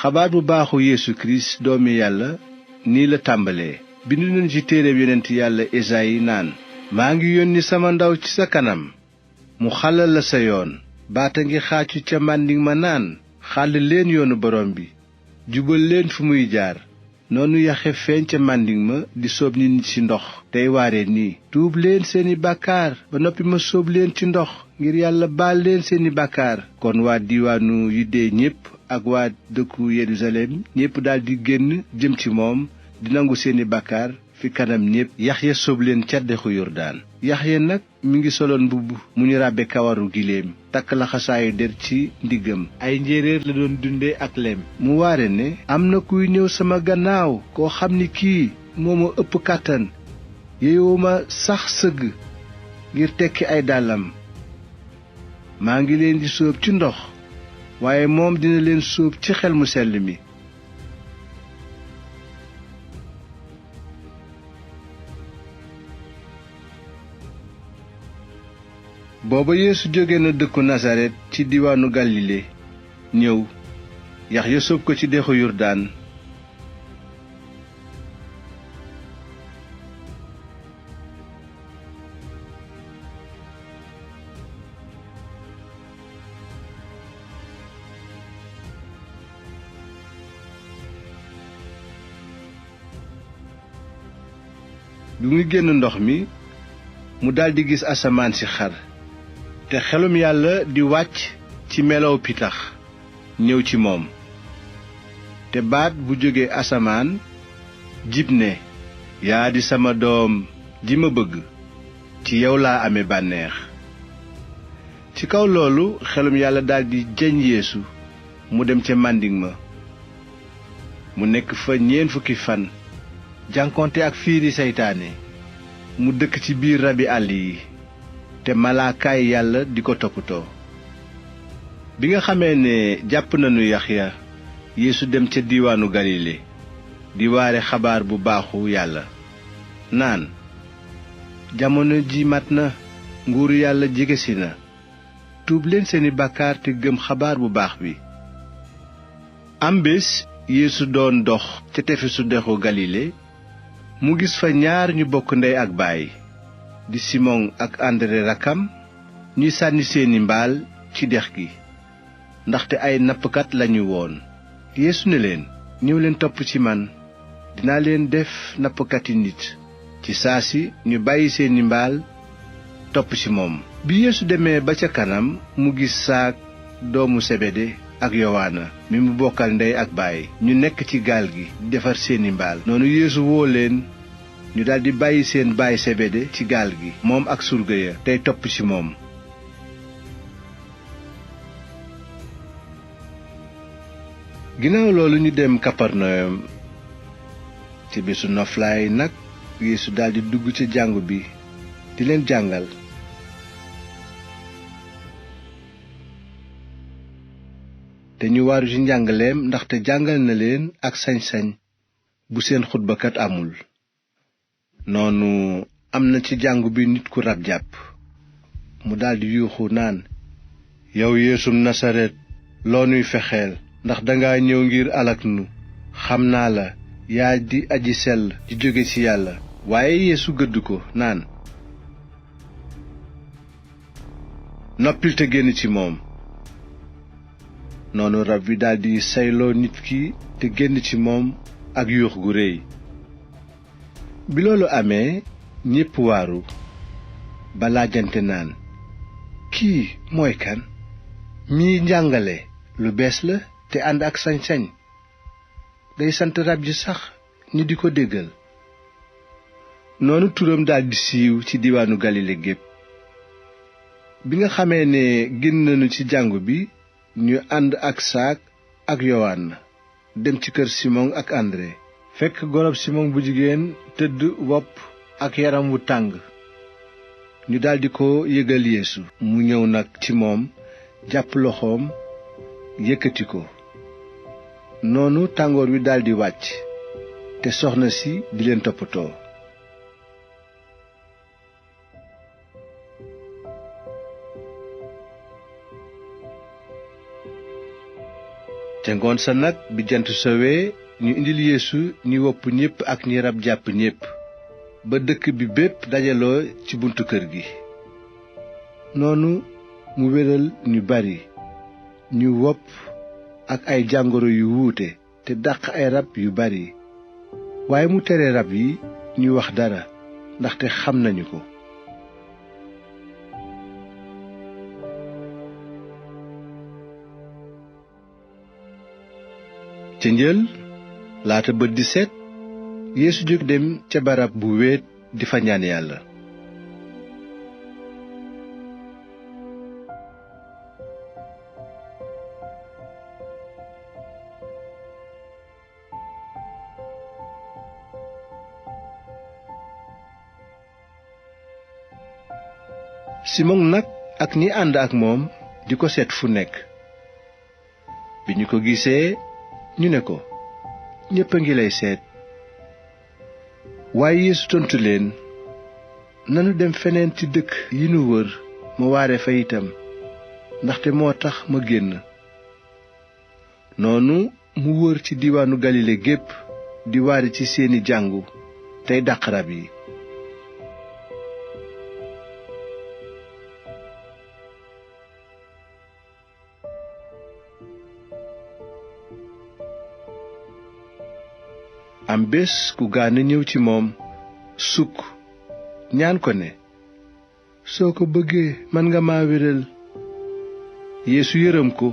xabaar bu baaxu Yeesu Kirist doomi Yàlla nii la tàmbalee. bindu nañu ci téereb yonent Yàlla Esayi naan, maa ngi yónni sama ndaw ci sa kanam mu xàllal la sa yoon. baata ngi xaacu ca màndiŋ ma naan, xàll leen yoonu borom bi, jubal leen fu muy jaar. noonu Yaxe feeñ ca màndiŋ ma di sóob nit ñi ci ndox tey waare nii, tuub leen seeni bàkkaar ba noppi ma sóob leen ci ndox ngir Yàlla baal leen seeni bàkkaar. kon waa diiwaanu Yude ñépp ak waa dëkku Yerusalem ñépp daldi génn jëm ci moom di nangu seeni bàkkaar fi kanam ñépp. Yaxya sóob leen ca dexu Yordaan. Yaxya nag mi ngi soloon mbubb mu ñu ràbbe kawaru giléem, takk laxasaayu der ci ndiggam, ay njéeréer la doon dunde ak lem. mu waare ne, am na kuy ñëw sama gannaaw koo xam ni kii moo ma ëpp kàttan, yeyuma sax sëgg ngir tekki ay dàllam. maa ngi leen di sóob ci ndox, waaye moom dina leen sóob ci xel mu sell mi. booba Yeesu jóge na dëkku Nasaret ci diwaanu Galile ñëw. Yaxya sóob ko ci dexu Yordaan. bi muy génn ndox mi mu daldi gis asamaan si xar, te xelum Yàlla di wàcc ci melow pitax ñëw ci moom. te baat bu jóge asamaan jib ne, yaa di sama doom ji ma bëgg, ci yow laa ame bànneex. ci kaw loolu xelum Yàlla daldi jeñ Yeesu mu dem ca màndiŋ ma. mu nekk fa 40 fan jànkonte ak fiiri seytaane. mu dëkk ci biir rabi àll yi, te malaakaay Yàlla di ko toppatoo. bi nga xamee ne jàpp nañu Yaxya, Yeesu dem ca diiwaanu Galile di waare xabaar bu baaxu Yàlla naan, jamono ji mat na, nguuru Yàlla jegesi na, tuub leen seeni bàkkaar te gëm xabaar bu baax bi. am bés Yeesu doon dox ca tefesu dexu Galile, mu gis fa ñaar ñu bokk ndey ak baay, di Simon ak Andre rakkam, ñuy sànni seeni mbaal ci dex gi, ndaxte ay nappkat lañu woon. Yeesu ne leen, ñëw leen topp ci man, dinaa leen def nappkati nit. ci saa si ñu bàyyi seeni mbaal topp ci moom. bi Yeesu demee ba ca kanam mu gis Saak doomu Sebede ak Yowaana mi mu bokkal ndey ak baay, ñu nekk ci gaal gi di defar seeni mbaal. noonu Yeesu woo leen, ñu daldi bàyyi seen baay Sebede ci gaal gi, moom ak surga ya, tey topp ci moom. ginnaaw loolu ñu dem Kaparnayom. ci bésu noflaay nag Yeesu daldi dugg ca jàngu bi di leen jàngal. te ñu waaru ci njàngaleem, ndaxte jàngal na leen ak sañ-sañ bu seen xutbakat amul. noonu am na ci jàngu bi nit ku rab jàpp. mu daldi yuuxu naan, yow Yeesum Nasaret, loo nuy fexeel? ndax danga ñëw ngir alak nu. xam naa la, yaa di aji sell ji jóge ci Yàlla. waaye Yeesu gëdd ko naan, noppil te génn ci moom. noonu rab wi daldi sayloo nit ki te génn ci moom ak yuux gu réy. bi loolu amee ñépp waaru ba laajante naan, kii mooy kan? mii njàngale lu bees la te ànd ak sañ-sañ. day sant rab ji sax ñi di ko déggal. noonu turam daldi siiw ci diiwaanu Galile gépp. bi nga xamee ne génn nañu ci jàngu bi, ñu ànd ak Saak ak Yowaana dem ci kër Simon ak Andre, fekk gorob Simon bu jigéen tëdd wopp ak yaram wu tàng. ñu daldi ko yëgal Yeesu. mu ñëw nag ci moom, jàpp loxoom yëkkati ko. noonu tàngoor wi daldi wàcc, te soxna si di leen toppatoo. ca ngoon sa nag bi jant sowee ñu indil Yeesu ñi wopp ñépp ak ñi rab jàpp ñépp ba dëkk bi bépp dajaloo ci buntu kër gi. noonu mu wéral ñu bari ñu wopp ak ay jàngoro yu wuute te dàq ay rab yu bari, waaye mu tere rab yi ñu wax dara ndaxte xam nañu ko. ca njël laata bët di set Yeesu jóg dem ca barab bu wéet di fa ñaan Yàlla. Simon nag ak ñi ànd ak moom di ko seet fu nekk. bi ñu ko gisee ñu ne ko, ñépp a ngi lay seet. waaye Yeesu tontu leen, nanu dem feneen ci dëkk yi nu wër ma waare fa itam, ndaxte moo tax ma génn. noonu mu wër ci diiwaanu Galile gépp di waare ci seeni jàngu tey dàq rab yi. am bés ku gaana ñëw ci moom sukk ñaan ko ne, soo ko bëggee mën nga ma wéral. Yeesu yërëm ko,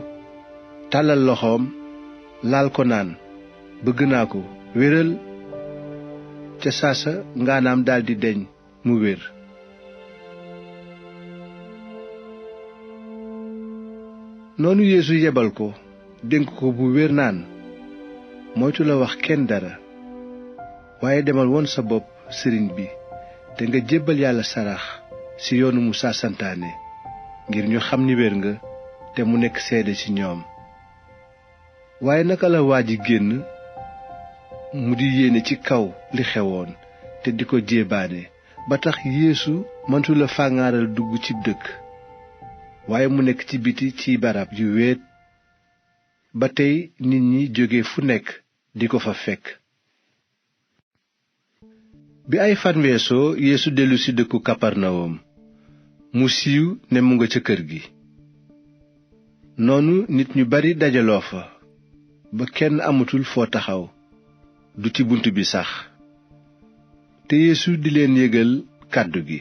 tàllal loxoom laal ko naan, bëgg naa ko, wéral. ca saasa ngaanaam daldi deñ mu wér. noonu Yeesu yebal ko dénk ko bu wér naan, moytu la wax kenn dara, waaye demal woon sa bopp sëriñ bi te nga jébbal Yàlla sarax ci yoonu Musaa santaane, ngir ñu xam ni wér nga te mu nekk seede ci ñoom. waaye naka la waa ji génn mu di yéene ci kaw li xewoon te di ko jéebaane ba tax Yeesu mëntula fàngaaral dugg ci dëkk, waaye mu nekk ci biti ci barab yu wéet ba tey nit ñi jóge fu nekk di ko fa fekk. bi ay fan weesoo Yeesu dellu ci dëkku Kaparnawum, mu siiw ne mu nga ca kër gi. noonu nit ñu bari dajaloo fa ba kenn amatul foo taxaw, du ci bunt bi sax. te Yeesu di leen yégal kàddu gi.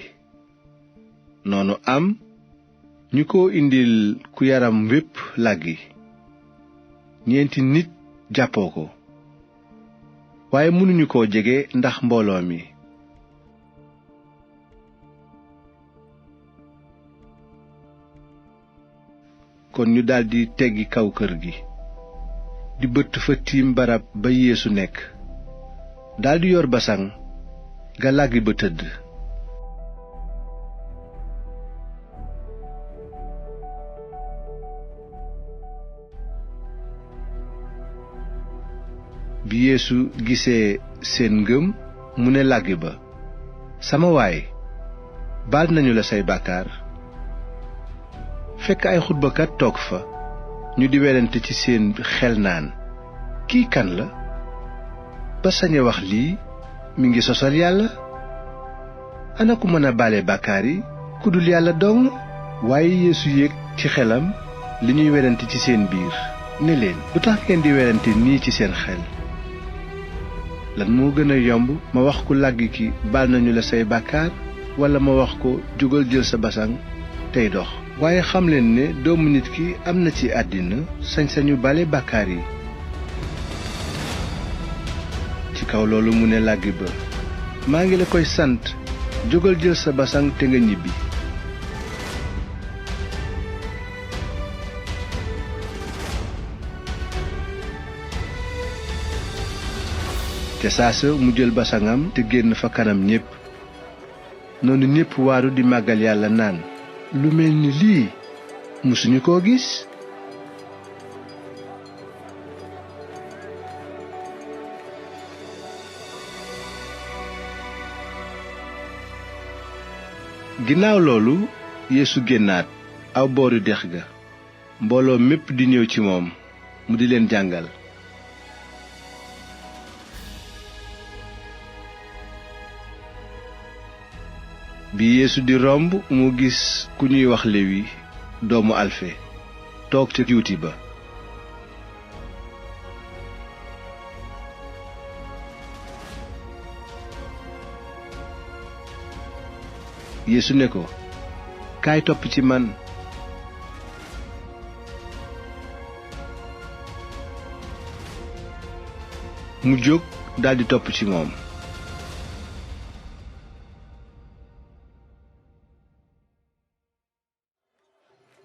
noonu am ñu ko indil ku yaram wépp làggi. ñeenti nit jàppoo ko, waaye mënuñu koo jege ndax mbooloo mi. kon ñu daldi teggi kaw kër gi, di bëtt fa tiim barab ba Yeesu nekk, daldi yor basaŋ ga làggi ba tëdd. bi Yeesu gisee seen ngëm mu ne làggi ba, sama waay, baal nañu la say bàkkaar. fekk ay xutbakat toog fa, ñu di werante ci seen xel naan, kii kan la ba sañ a wax lii? mi ngi sosal Yàlla. ana ku mën a baale bàkkaar yi ku dul Yàlla dong? waaye Yeesu yéeg ci xelam li ñuy werante ci seen biir ne leen, lu tax ngeen di werante nii ci seen xel? lan moo gën a yomb, ma wax ku làggi ki baal nañu la say bàkkaar, walla ma wax ko jógal jël sa basaŋ tey dox? waaye xam leen ne doomu nit ki am na ci àddina sañ-sañu bale bàkkaar yi. ci kaw loolu mu ne làggi ba, maa ngi la koy sant, jógal jël sa basaŋ te nga ñibbi. te saasa mu jël basaŋam te génn fa kanam ñépp. noonu ñépp waaru di màggal Yàlla naan, lu mel ni lii musuñu koo gis. ginnaaw loolu Yeesu génnaat aw booru dex ga, mbooloo mépp di ñëw ci moom mu di leen jàngal. bi Yeesu di romb mu gis ku ñuy wax Lewi doomu Alfe toog ca juuti ba. Yeesu ne ko, kaay topp ci man. mu jóg daldi topp ci moom.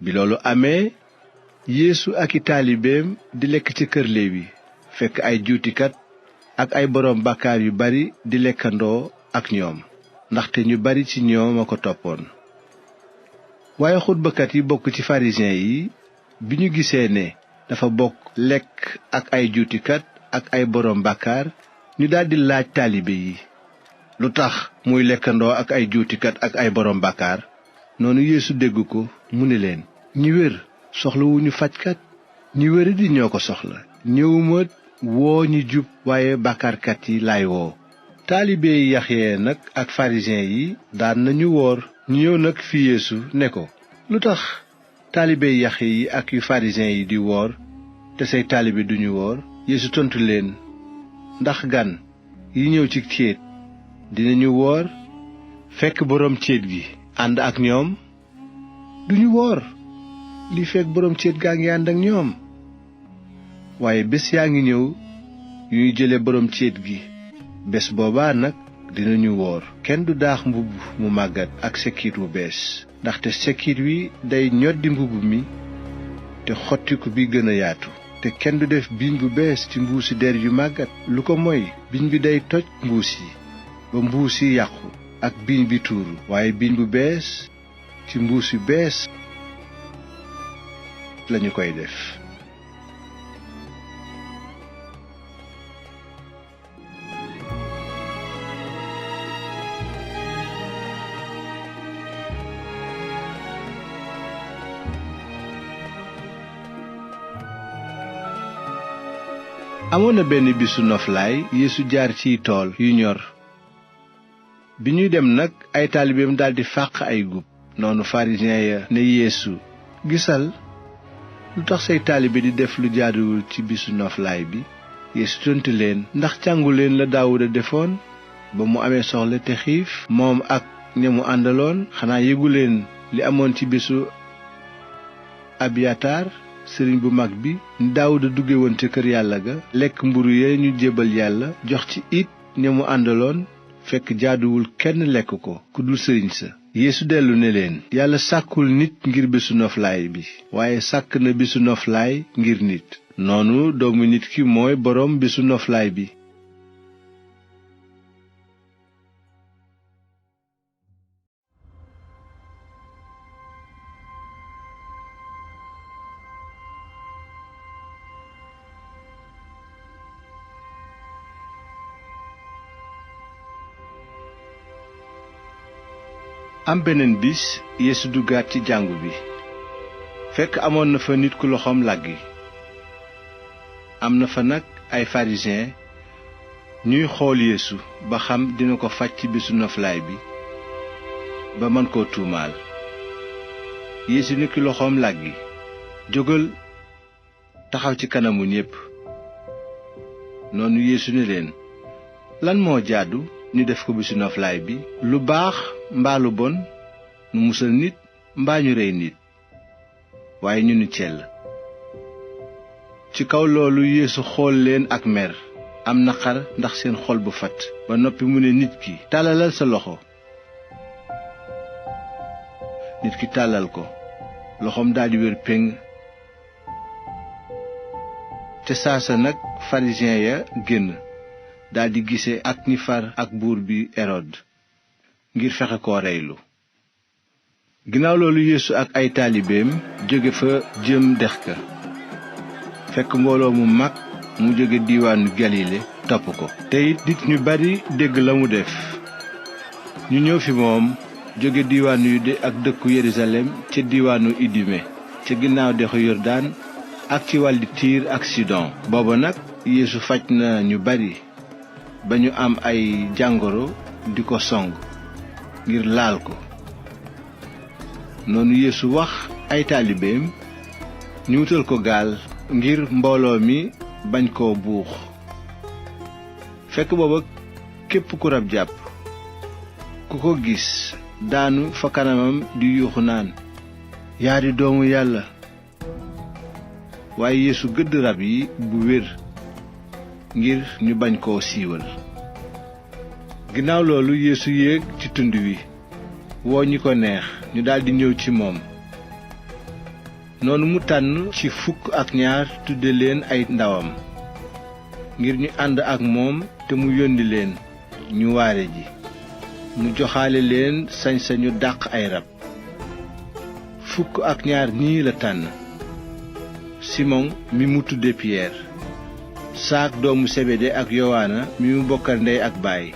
bi loolu amee Yeesu ak i taalibeem di lekk ci kër Lewi fekk ay juutikat ak ay boroom bàkkaar yu bari di lekkandoo ak ñoom, ndaxte ñu bari ci ñoom a ko toppoon. waaye xutbakat yi bokk ci farisiyen yi bi ñu gisee ne dafa bokk lekk ak ay juutikat ak ay boroom bàkkaar, ñu daldi laaj taalibe yi, lu tax muy lekkandoo ak ay juutikat ak ay boroom bàkkaar? noonu Yeesu dégg ko mu ne leen, ñi wér soxlawuñu fajkat, ñi wéradi ñoo ko soxla. ñëwuma woo ñi jub waaye bàkkaarkat yi laay woo. taalibe yi Yaxya nag ak farisiyen yi daan nañu woor. ñu ñëw nag fi Yeesu ne ko, lu tax taalibe Yaxya yi ak yu farisiyen yi di woor te say taalibe duñu woor? Yeesu tontu leen, ndax gan yi ñëw ci céet dinañu woor fekk boroom céet gi ànd ak ñoom? duñu woor li fekk boroom céet gaa ngi ànd ak ñoom. waaye bés yaa ngi ñëw yuy jële boroom céet gi, bés boobaa nag dinañu woor. kenn du daax mbubb mu màggat ak sekkiit wu bees, ndaxte sekkiit wi day ñoddi mbubb mi te xottiku bi gën a yaatu. te kenn du def biiñ bu bees ci mbuusi der yu màggat, lu ko moy biiñ bi day toj mbuus yi ba mbuus yi yàqu ak biiñ bi tuuru. waaye biiñ bu bees ci mbuus yu bees lañu koy def. amoon na benn bisu noflaay Yeesu jaar ciy tool yu ñor. bi ñuy dem nag ay taalibeem daldi fàq ay gub. noonu farisiyen ya ne Yeesu, gisal, lu tax say taalibe di def lu jaaduwul ci bisu noflaay bi? Yeesu tontu leen, ndax jàngu leen la Daawuda defoon ba mu amee soxla te xiif, moom ak ña mu àndaloon? xanaa yëgu leen li amoon ci bisu Abiyatar sëriñ bu mag bi, ni Daawuda dugge woon ca kër yàlla ga, lekk mburu ya ñu jébbal yàlla, jox ci it ña mu àndaloon, fekk jaaduwul kenn lekk ko ku dul sëriñ sa. Yeesu dellu ne leen, yàlla sàkkul nit ngir bésu noflaay bi, waaye sàkk na bésu noflaay ngir nit. noonu doomu nit ki mooy boroom bésu noflaay bi. am beneen bis Yeesu duggaat ci jàngu bi, fekk amoon na fa nit ku loxoom làggi. am na fa nag ay farisiyen ñuy xool Yeesu ba xam dina ko faj ci bisu noflaay bi ba mën koo tuumaal. Yeesu ni ki loxoom làggi, jógal taxaw ci kanamu ñépp. noonu Yeesu ne leen, lan moo jaadu ñu def ko bisu noflaay bi? lu baax mbaa lu bon, nu musal nit mbaa ñu rey nit? waaye ñu ni cell. ci kaw loolu Yeesu xool leen ak mer, am naqar ndax seen xol bu fatt. ba noppi mu ne nit ki, tàllalal sa loxo. nit ki tàllal ko, loxoom daldi wér péng. te saasa nag farisiyen ya génn, daldi gise ak ñi far ak buur bi Erod ngir fexe koo reylu. ginnaaw loolu Yeesu ak ay taalibeem jóge fa jëm dex ka, fekk mbooloo mu mag mu jóge diiwaanu Galile topp ko. te it nit ñu bari dégg la mu def. ñu ñëw fi moom jóge diiwaanu Yude ak dëkku Yerusalem ca diiwaanu Idume ca ginnaaw dexu Yordaan ak ci wàlli Tiir ak Sidon. booba nag Yeesu faj na ñu bari ba ñu am ay jàngoro di ko song ngir laal ko. noonu Yeesu wax ay taalibeem ñu wutal ko gaal ngir mbooloo mi bañ koo buux. fekk booba képp ku rab jàpp ku ko gis daanu fa kanamam di yuuxu naan, yaa di doomu Yàlla. waaye Yeesu gëdd rab yi bu wér ngir ñu bañ koo siiwal. ginnaaw loolu Yeesu yéeg ci tund wi woo ñi ko neex ñu daldi ñëw ci moom. noonu mu tànn ci 12 tudde leen ay ndawam ngir ñu ànd ak moom te mu yónni leen ñu waare ji. mu joxaale leen sañ-sañu dàq ay rab. 12 ñii la tànn: Simon mi mu tudde Piyeer, Saak doomu Sebede ak Yowaana mi mu bokkal ndey ak baay,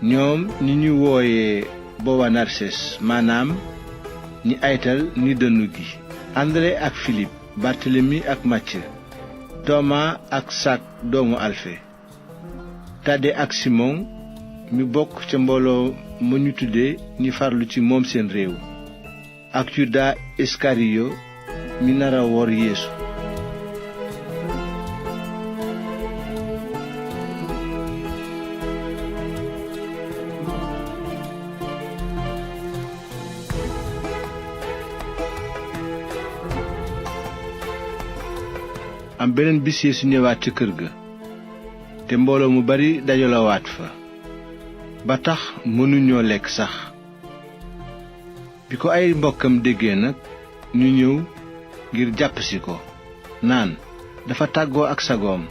ñoom ñi ñu wooye Bowanerges maanaam ñi aytal ni dënnu gi, André ak Filip, Bartelemi ak Màcc, Toma ak Saak doomu Alfe, Tade ak Simon mi bokk ca mbooloo ma ñu tudde ñi farlu ci moom seen réew, ak Yuda Iskariyo mi nara wor Yeesu. am beneen bis Yeesu ñëwaat ca kër ga te mbooloo mu bari dajalawaat fa ba tax mënuñoo lekk sax. bi ko ay mbokkam déggee nag ñu ñëw ngir jàppsi ko naan dafa tàggoo ak sagoom.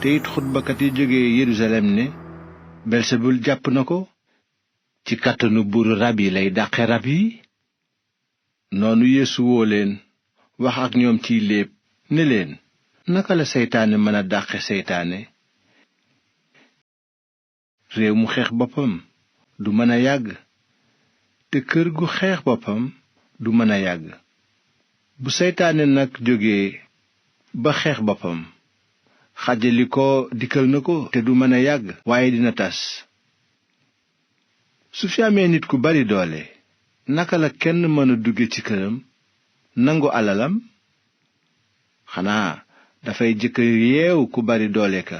te it xutbakat yi jóge Yerusalem ne Belsebul jàpp na ko, ci kàttanu buuru rab yi lay dàqe rab yi. noonu Yeesu woo leen wax ak ñoom ciy léeb ne leen, naka la seytaane mën a dàqe seytaane? réew mu xeex boppam du mën a yàgg, te kër gu xeex boppam du mën a yàgg. bu seytaane nag jóge ba xeex boppam, xàjjali ko dikkal na ko te du mën a yàgg, waaye dina tas. su fi amee nit ku bari doole, naka la kenn mën a dugge ci këram nangu alalam? xanaa dafay jëkk yeew ku bari doole ka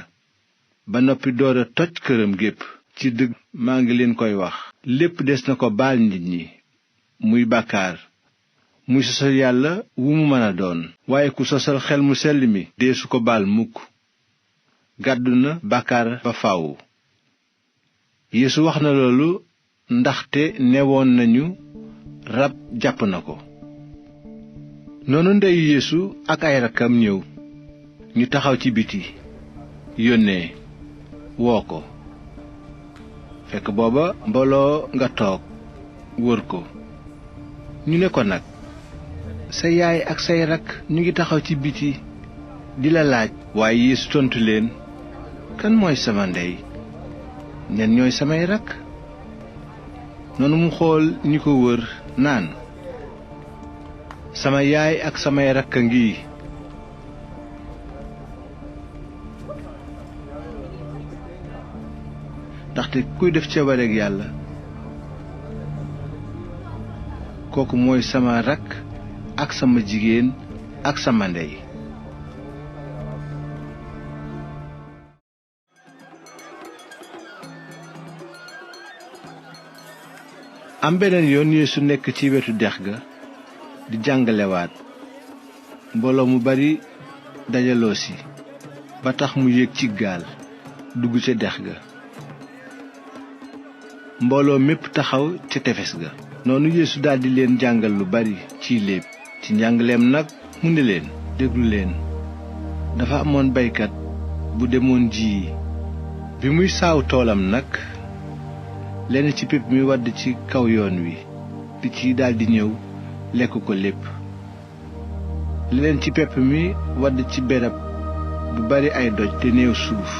ba noppi door a toj këram gépp. ci dëgg maa ngi leen koy wax, lépp des na ko baal nit ñi, muy bàkkaar muy sosal yàlla wu mu mën a doon, waaye ku sosal xel mu sell mi deesu ko baal mukk, gàddu na bàkkaar ba faw. Yeesu wax na loolu ndaxte newoon nañu rab jàpp na ko. noonu ndeyu Yeesu ak ay rakkam ñëw, ñu taxaw ci biti yónnee woo ko. fekk booba mbooloo nga toog wër ko. ñu ne ko nag, sa yaay ak say rakk ñu ngi taxaw ci biti di la laaj. waaye Yeesu tontu leen, kan mooy sama ndey, ñan ñooy samay rakk? noonu mu xool ñi ko wër naan, sama yaay ak samay rakk a ngi. ndaxte kuy def coobareeg Yàlla, kooku mooy sama rakk ak sama jigéen ak sama ndey. am beneen yoon Yeesu nekk ci wetu dex ga di jàngalewaat. mbooloo mu bari dajaloo si ba tax mu yéeg ci gaal dugg ca dex ga. mbooloo mépp taxaw ca tefes ga. noonu Yeesu daldi leen jàngal lu bari ciy léeb. ci njàngaleem nag mu ne leen, déglu leen. dafa amoon baykat bu demoon ji. bi muy saaw toolam nag lenn ci pepp mi wadd ci kaw yoon wi picc yi daldi ñëw lekk ko lépp. leneen ci pepp mi wadd ci berab bu bari ay doj te néew suuf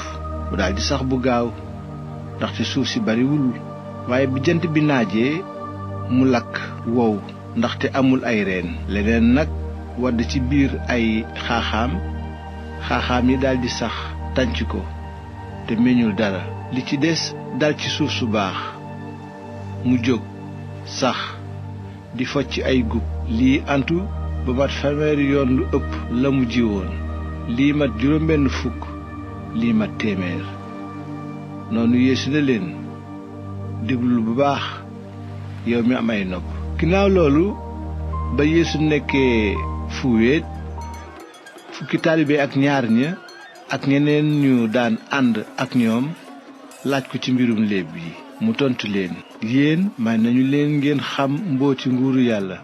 mu daldi sax bu gaaw ndaxte suuf si bariwul. waaye bi jant bi naajee mu lakk wow ndaxte amul ay reen. leneen nag wadd ci biir ay xaaxaam yi daldi sax tànc ko te meññul dara. li ci des dal ci suuf su baax mu jóg sax di focc ay gub. lii antu ba mat 100 yoon lu ëpp la mu jiwoon. lii mat 60, lii mat 100. noonu Yeesu ne leen, déglul bu baax yow mi am ay nopp. ginnaaw loolu ba Yeesu nekkee fu wéet, fukki taalibe ak ñaar ña ak ñeneen ñu daan ànd ak ñoom laaj ko ci mbirum léeb yi. mu tontu leen, yéen may nañu leen ngeen xam mbooti nguuru yàlla,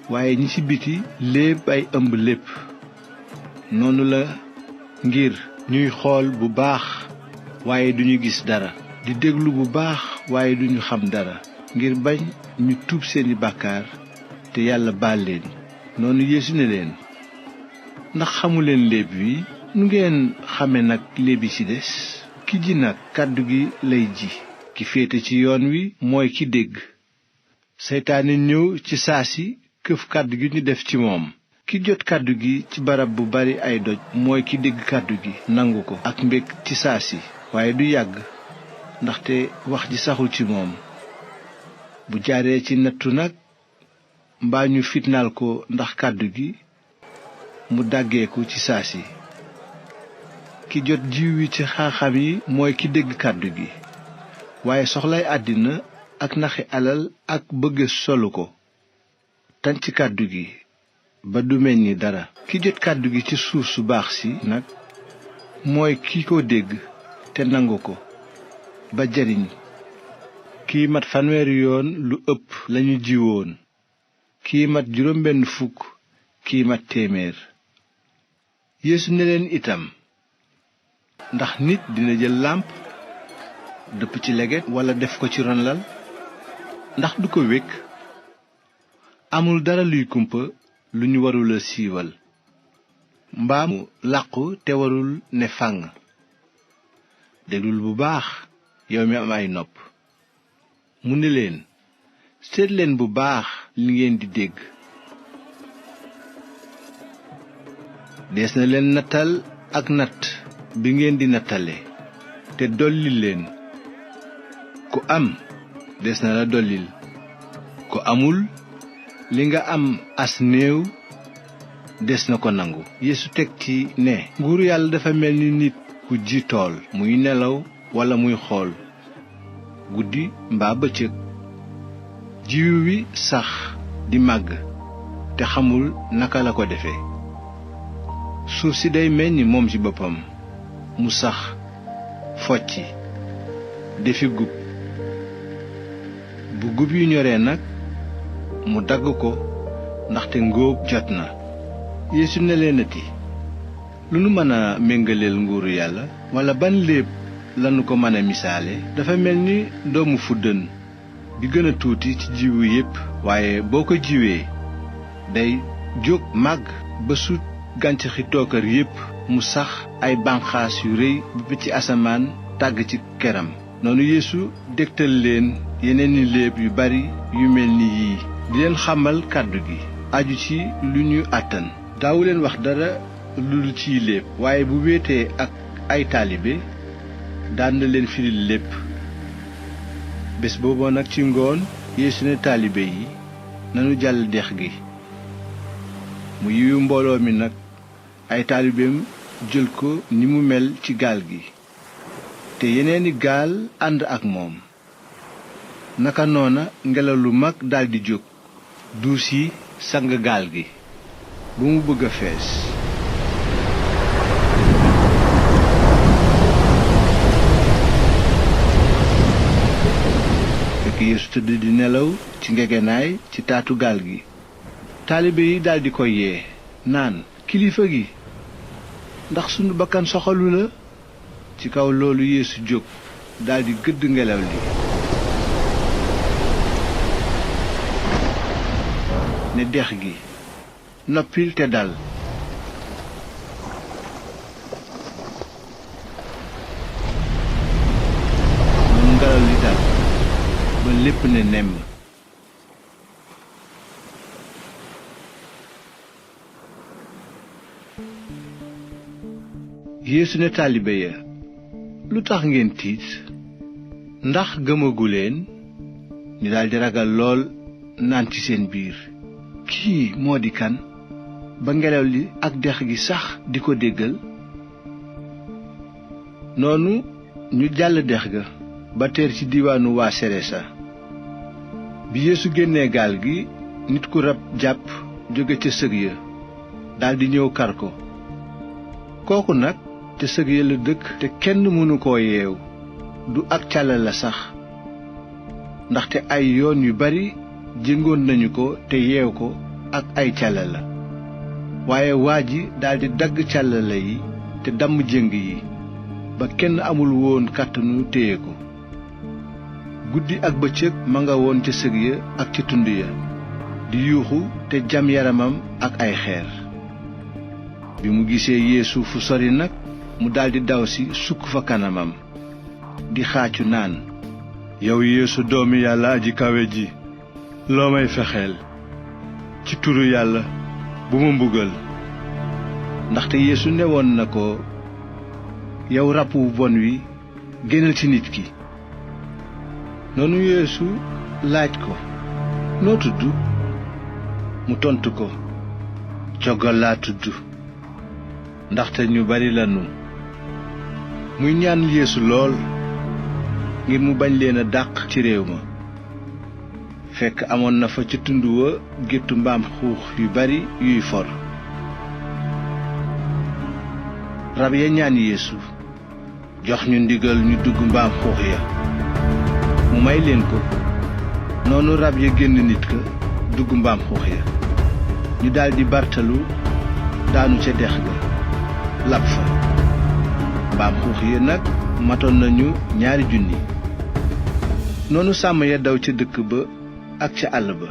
waaye ñi ci biti léeb ay ëmb lépp. noonu la ngir ñuy xool bu baax waaye duñu gis dara, di déglu bu baax waaye duñu xam dara, ngir bañ ñu tuub seeni bàkkaar te yàlla baal leen. noonu Yeesu ne leen, ndax xamuleen léeb wi? nu ngeen xame nag léeb yi ci des? ki ji nag kàddu gi lay ji. ki féete ci yoon wi mooy ki dégg. seytaane ñëw ci saasi këf kàddu gi ñu def ci moom. ki jot kàddu gi ci barab bu bari ay doj mooy ki dégg kàddu gi nangu ko ak mbég ci saasi, waaye du yàgg ndaxte wax ji saxul ci moom. bu jaaree ci nattu nag mbaa ñu fitnaal ko ndax kàddu gi, mu dàggeeku ci saasi. ki jot jiw wi ci xaaxam yi mooy ki dégg kàddu gi, waaye soxlay àddina ak naxi alal ak bëgg solu ko tañ ci kàddu gi ba du meññi dara. ki jot kàddu gi ci suuf su baax si nag mooy ki ko dégg te nangu ko ba jariñ. kii mat 100 yoon lu ëpp lañu jiwoon, kii mat 60, kii mat 100. Yeesu ne leen itam, ndax nit dina jël làmp dëpp ci leget walla def ko ci ron lal? ndax du ko wékk? amul dara luy kumpa lu ñu warula siiwal, mbaa mu làqu te warul ne fànn. déglul bu baax yow mi am ay nopp. mu ne leen, seet leen bu baax li ngeen di dégg. dees na leen nattal ak natt bi ngeen di nattale, te dolli leen. ku am des na la dollil, ku amul li nga am as néew des na ko nangu. Yeesu teg ci ne, nguuru yàlla dafa mel ni nit ku ji tool, muy nelaw walla muy xool, guddi mbaa bëccëg. jiwu wi sax di màgg te xamul naka la ko defee. suuf si day meññ moom ci boppam, mu sax focci defi gub. bu gub yu ñoree nag mu dagg ko ndaxte ngóob jot na. Yeesu ne leenati, lu nu mën a méngaleel nguuru yàlla, walla ban léeb lanu ko mën a misaale? dafa mel ni doomu fuddën bi gën a tuuti ci jiwu yépp, waaye boo ko jiwee day jóg màgg ba sut gàncaxi tookar yépp, mu sax ay banqaas yu rëy ba ci asamaan tàgg ci keram. noonu Yeesu dégtal leen yeneeni léeb yu bari yu mel ni yii, di leen xamal kàddu gi aju ci lu ñu àttan. daawu leen wax dara lu dul ciy léeb, waaye bu wéetee ak ay taalibe daan na leen firil lépp. bés booboo nag ci ngoon Yeesu ne taalibe yi, nanu jàll dex gi. mu yiwu mbooloo mi nag, ay taalibeem jël ko ni mu mel ci gaal gi, te yeneeni gaal ànd ak moom. naka noona ngelaw lu mag daldi jóg, duus yi sang gaal gi ba mu bëgg a fees. fekk Yeesu tëdd di nelaw ci ngegenaay ci taatu gaal gi, taalibe yi daldi ko yee naan, kilifa gi, ndax sunu bakkan soxalu la? ci kaw loolu Yeesu jóg daldi gëdd ngelaw li, ne dex gi noppil te dal. noonu ngelaw li dal ba lépp ne nemm. Yeesu ne taalibe ya, lu tax ngeen tiit? ndax gëmaguleen? ñu daldi ragal lool naan ci seen biir, kii moo di kan ba ngelaw li ak dex gi sax di ko déggal? noonu ñu jàll dex ga ba teer ci diiwaanu waa Seresa. bi Yeesu génnee gaal gi, nit ku rab jàpp jóge ca sëg ya daldi ñëw kar ko. kooku nag te sëg ya la dëkk te kenn mënu koo yeew, du ak càlla la sax, ndaxte ay yoon yu bari jëngoon nañu ko te yeew ko ak ay càlla la. waaye waa ji daldi dagg càlla la yi te damm jëng yi ba kenn amul woon kàttanu téye ko. guddi ak bëccëg ma nga woon ca sëg ya ak ca tund ya di yuuxu te jam yaramam ak ay xeer. bi mu gisee Yeesu fu sori nag, mu daldi daw si sukk fa kanamam di xaacu naan, yow Yeesu doomi Yàlla aji kawe ji, loo may fexeel? ci turu Yàlla bu ma mbugal. ndaxte Yeesu newoon na ko, yow rab wu bon wi, génnal ci nit ki. noonu Yeesu laaj ko, noo tudd? mu tontu ko, Coggal laa tudd, ndaxte ñu bari lanu. muy ñaan Yeesu lool ngir mu bañ leen a dàq ci réew ma. fekk amoon na fa ca tund wa géttu mbaam xuux yu bari yuy for. rab ya ñaan Yeesu, jox ñu ndigal ñu dugg mbaam xuux ya. mu may leen ko. noonu rab ya génn nit ka dugg mbaam xuux ya. ñu daldi bartalu daanu ca dex ga lab fa. mbaam xuux ya nag matoon nañu 2,000. noonu sàmm ya daw ca dëkk ba ak ca àll ba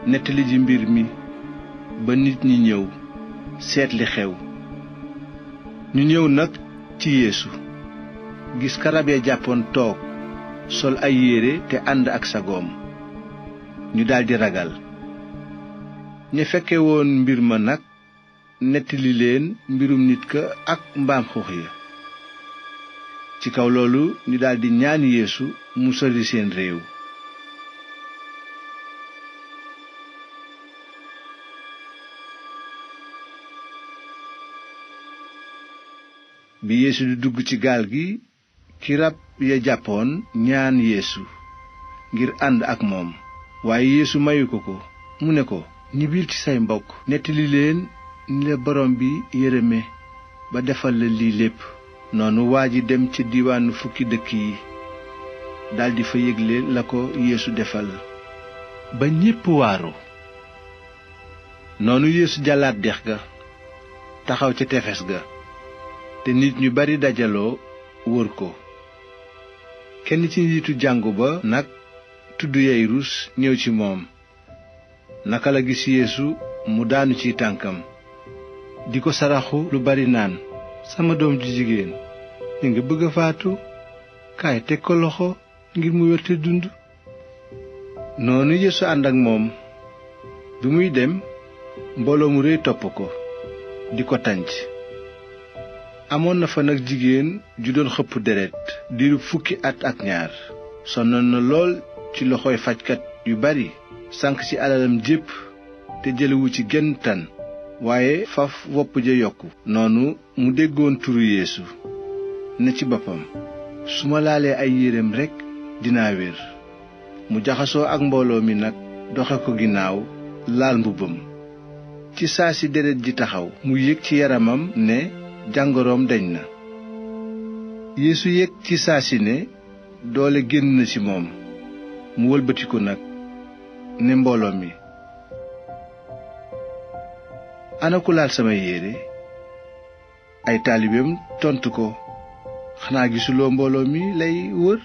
nettali ji mbir mi ba nit ñi ñëw seet li xew. ñu ñëw nag ci Yeesu, gis ka rab ya jàppoon toog sol ay yére te ànd ak sagoom. ñu daldi ragal. ña fekke woon mbir ma nag nettali leen mbirum nit ka ak mbaam xuux ya. ci kaw loolu ñu daldi ñaan Yeesu mu sori seen réew. bi Yeesu di dugg ci gaal gi, ki rab ya jàppoon ñaan Yeesu ngir ànd ak moom. waaye Yeesu mayu ko ko. mu ne ko, ñibbil ci say mbokk nettali leen ni la borom bi yërëme ba defal la lii lépp. noonu waa ji dem ca diiwaanu fukki dëkk yi daldi fa yégle la ko Yeesu defal ba ñépp waaru. noonu Yeesu jàllaat dex ga taxaw ca tefes ga, te nit ñu bari dajaloo wër ko. kenn ci njiitu jàngu ba nag tudd Yayrus ñëw ci moom. naka la gis Yeesu mu daanu ci tànkam di ko saraxu lu bari naan, sama doom ju jigéen mi nga bëgg a faatu, kaay teg ko loxo ngir mu wér te dund. noonu Yeesu ànd ak moom. bi muy dem, mbooloo mu réy topp ko di ko tànc. amoon na fa nag jigéen ju doon xëpp deret diiru 10 at ak 2. sonnoon na lool ci loxoy fajkat yu bari, sànk ci alalam jépp te jëlewu ci genn tan, waaye faf wopp ja yokku. noonu mu déggoon turu Yeesu, ne ci boppam, su ma laalee ay yéreem rekk dinaa wér. mu jaxasoo ak mbooloo mi nag doxe ko ginnaaw laal mbubbam. ci saa si deret ji taxaw. mu yëg ci yaramam ne jàngoroom dañ na. Yeesu yëg ci saa si ne doole génn na ci moom. mu wëlbatiku nag ne mbooloo mi, ana ku laal sama yére? ay taalibeem tontu ko, xanaa gisuloo mbooloo mi lay wër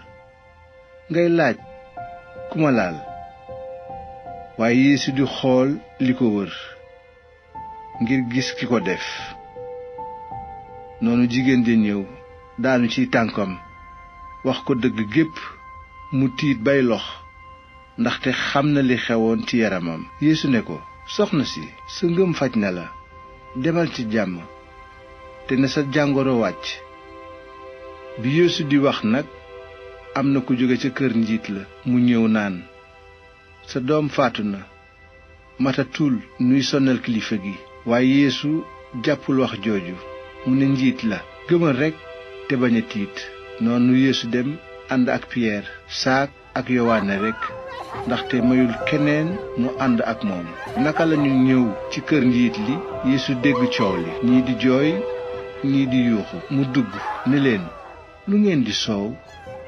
ngay laaj ku ma laal? waaye Yeesu di xool li ko wër ngir gis ki ko def. noonu jigéen ja ñëw daanu ci tànkam wax ko dëgg gépp. mu tiit bay lox ndaxte xam na li xewoon ci yaramam. Yeesu ne ko, soxna si, sa ngëm faj na la, demal ci jàmm te na sa jàngoro wàcc. bi Yeesu di wax nag, am na ku jóge ca kër njiit la mu ñëw naan, sa doom faatu na, matatul nuy sonal kilifa gi. waaye Yeesu jàppul wax jooju. mu ne njiit la, gëmal rekk te bañ a tiit. noonu Yeesu dem ànd ak Piyeer, saak ak Yowaane rekk, ndaxte mayul keneen mu ànd ak moom. naka lañu ñëw ci kër njiit li, Yeesu dégg coow li, ñii di jooy ñii di yuuxu. mu dugg ne leen, lu ngeen di soow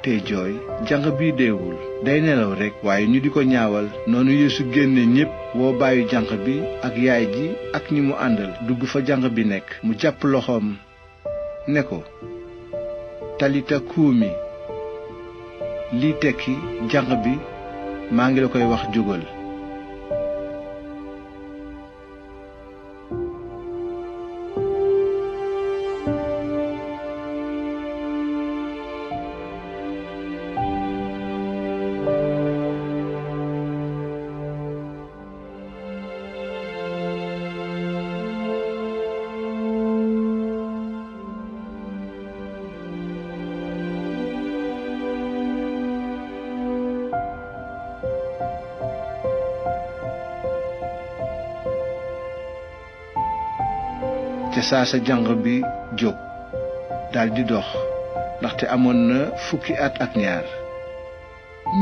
tey jooy? janq bi deewul, day nelaw rekk. waaye ñu di ko ñaawal. noonu Yeesu génne ñépp, woo baayu janq bi ak yaay ji ak ñi mu àndal, dugg fa janq bi nekk. mu jàpp loxoom ne ko, talita kuumi, lii tekki, janq bi, maa ngi la koy wax, jógal. ca saasa janq bi jóg daldi dox, ndaxte amoon na 12 at ak ñaar.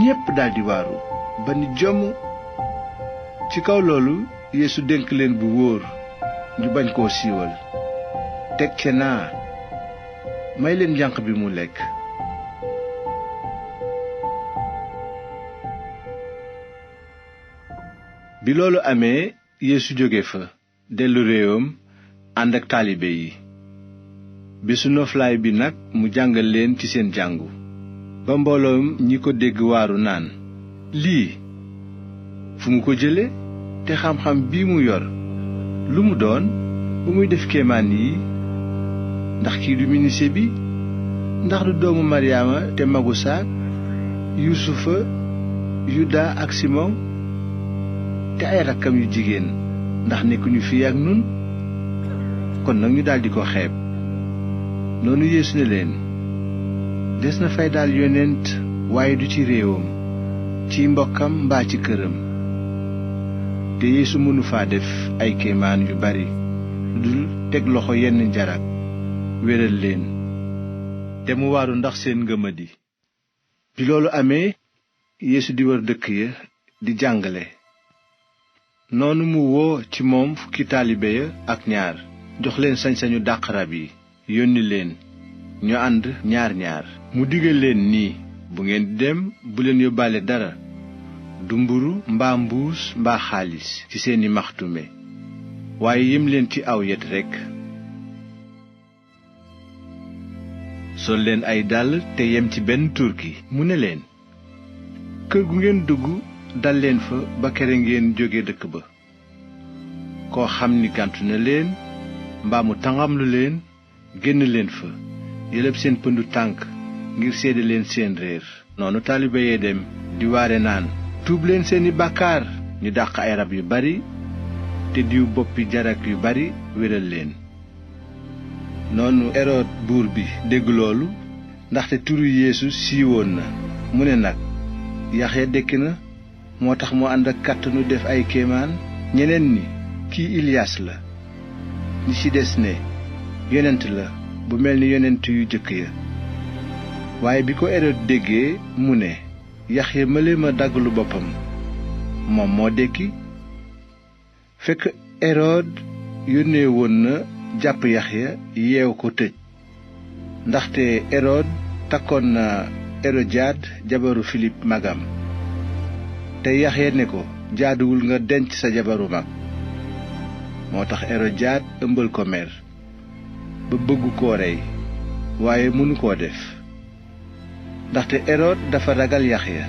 ñépp daldi waaru ba ni jomm. ci kaw loolu Yeesu dénk leen bu wóor ñu bañ koo siiwal. teg ca naa, may leen janq bi mu lekk. bi loolu amee, Yeesu jóge fa dellu réewam ànd ak taalibe yi. bésu noflaay bi nag mu jàngal leen ci seen jàngu. ba mbooloom ñi ko dégg waaru naan, lii fu mu ko jële? te xam-xam bii mu yor lu mu doon ba muy def kéemaan yi? ndax kii du minise bi? ndax du doomu Maryaama te magu saak, Yuusufa, Yuda ak Simon? te ay rakkam yu jigéen ndax nekkuñu fii ak nun? kon nag ñu daldi ko xeeb. noonu Yeesu ne leen, des na fay daal yonent, waaye du ci réewam, ci mbokkam mbaa ci këram. te Yeesu mënu faa def ay kéemaan yu bari lu dul teg loxo yenn njarak wéral leen. te mu waaru ndax seen ngëmadi. bi loolu amee, Yeesu di wër dëkk ya di jàngale. noonu mu woo ci moom 12 taalibe ya ak ñaar, jox leen sañ-sañu dàq rab yi, yónni leen ñu ànd ñaar ñaar. mu digal leen nii, bu ngeen di dem bu leen yóbbaale dara, du mburu mbaa mbuus mbaa xaalis ci seeni maxtume, waaye yem leen ci aw yet rekk. sol leen ay dàll te yem ci benn turki. mu ne leen, kër gu ngeen dugg dal leen fa ba kere ngeen jóge dëkk ba. koo xam ni gàntu na leen mbaa mu tangamlu leen, génn leen fa, yëlëb seen pëndu tànk ngir seede leen seen réer. noonu taalibe yee dem di waare naan, tuub leen seeni bàkkaar. ñu dàq ay rab yu bari te diw boppi jarak yu bari wéral leen. noonu Erod buur bi dégg loolu, ndaxte turu Yeesu siiwoon na. mu ne nag, Yaxya dekki na, moo tax mu ànd ak kàttanu def ay kéemaan. ñeneen ni, kii Iliyaas la. ñi ci des ne, yonent la bu mel ni yonent yu jëkk ya. waaye bi ko Erod déggee, mu ne, Yaxya mële ma daggalu boppam, moom moo dekki. fekk Erod yónnee woon na jàpp Yaxya yeew ko tëj, ndaxte Erod takkoon na Erodiyaad jabaru Filip magam. te Yaxya ne ko, jaaduwul nga denc sa jabaru mag. moo tax Erodiyaad ëmbal ko mer ba bëggu koo rey, waaye mënu koo def, ndaxte Erod dafa ragal Yaxya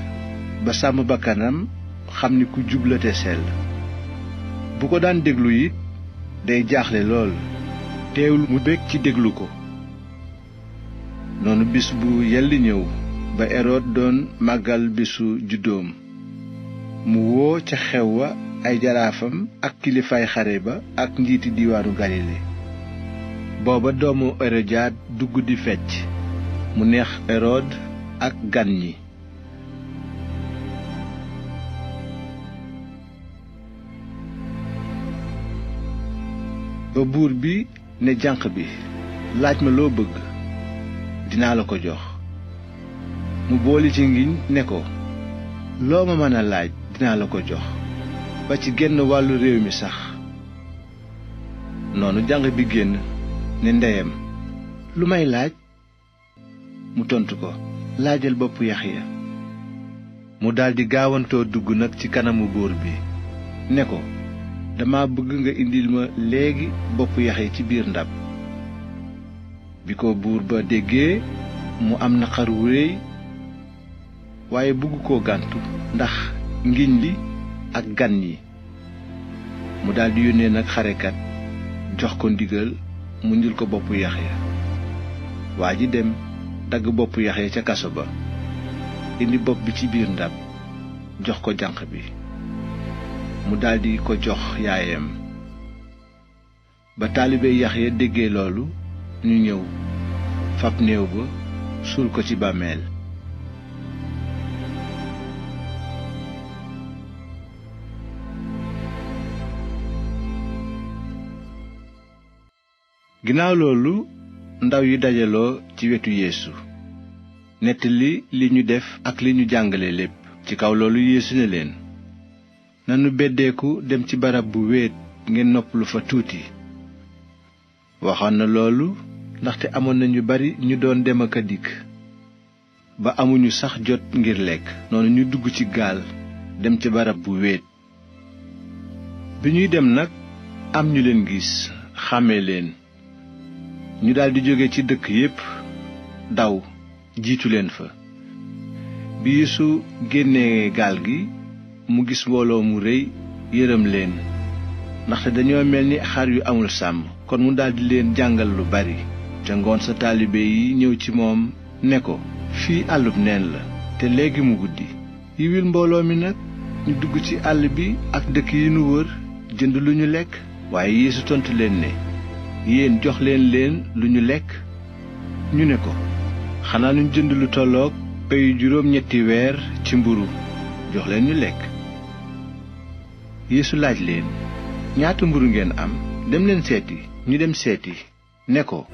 ba sàmm bakkanam xam ni ku jubla te sell. bu ko daan déglu it day jaaxle lool, teewul mu bég ci déglu ko. noonu bis bu yelli ñëw ba erod doon màggal bisu juddoom, mu woo ca xew wa ay jaraafam ak kilifaay xare ba ak njiiti diiwaanu galile. booba doomu erodiyaad dugg di fecc, mu neex erod ak gan ñi. ba buur bi ne janq bi, laaj ma loo bëgg, dinaa la ko jox. mu booli ci ngiñ ne ko, loo ma mën a laaj dinaa la ko jox, ba ci genn wàllu réew mi sax. noonu janq bi génn ne ndeyam, lu may laaj? mu tontu ko, laajal boppu Yaxya. mu daldi gaawantoo dugg nag ci kanamu buur bi ne ko, dama bëgg nga indil ma léegi boppu Yaxya ci biir ndab. bi ko buur ba déggee mu am naqar wu réy, waaye bëgg koo gàntu ndax ngiñ li ak gan yi. mu daldi yónnee nag xarekat jox ko ndigal mu indil ko boppu Yaxya. waa ji dem dagg boppu Yaxya ca kaso ba, indi bopp bi ci biir ndab jox ko janq bi. mu daldi ko jox yaayam. ba taalibe Yaxya déggee loolu, ñu ñëw fab néew ba suul ko ci bàmmeel. ginnaaw loolu ndaw yi dajaloo ci wetu Yeesu, nettali li ñu def ak li ñu jàngale lépp. ci kaw loolu Yeesu ne leen, nanu beddeeku dem ci barab bu wéet ngeen noppalu fa tuuti. waxoon na loolu ndaxte amoon na ñu bari ñu doon dem ak a dikk, ba amuñu sax jot ngir lekk. noonu ñu dugg ci gaal dem ca barab bu wéet. bi ñuy dem nag am ñu leen gis, xàmmee leen. ñu daldi jóge ci dëkk yépp daw jiitu leen fa. bi Yeesu génnee gaal gi, mu gis mbooloo mu réy, yërëm leen ndaxte dañoo mel ni xar yu amul sàmm. kon mu daldi leen jàngal lu bari. ca ngoon sa taalibe yi ñëw ci moom ne ko, fii àllub neen la te léegi mu guddi. yiwil mbooloo mi nag ñu dugg ci àll bi ak dëkk yi nu wër jënd lu ñu lekk. waaye Yeesu tontu leen ne, yéen jox leen lu ñu lekk. ñu ne ko, xanaa ñu jënd lu tolloog peyu juróom-ñetti weer ci mburu jox leen ñu lekk. Yeesu laaj leen, ñaata mburu ngeen am? dem leen seeti. ñu dem seeti, ne ko,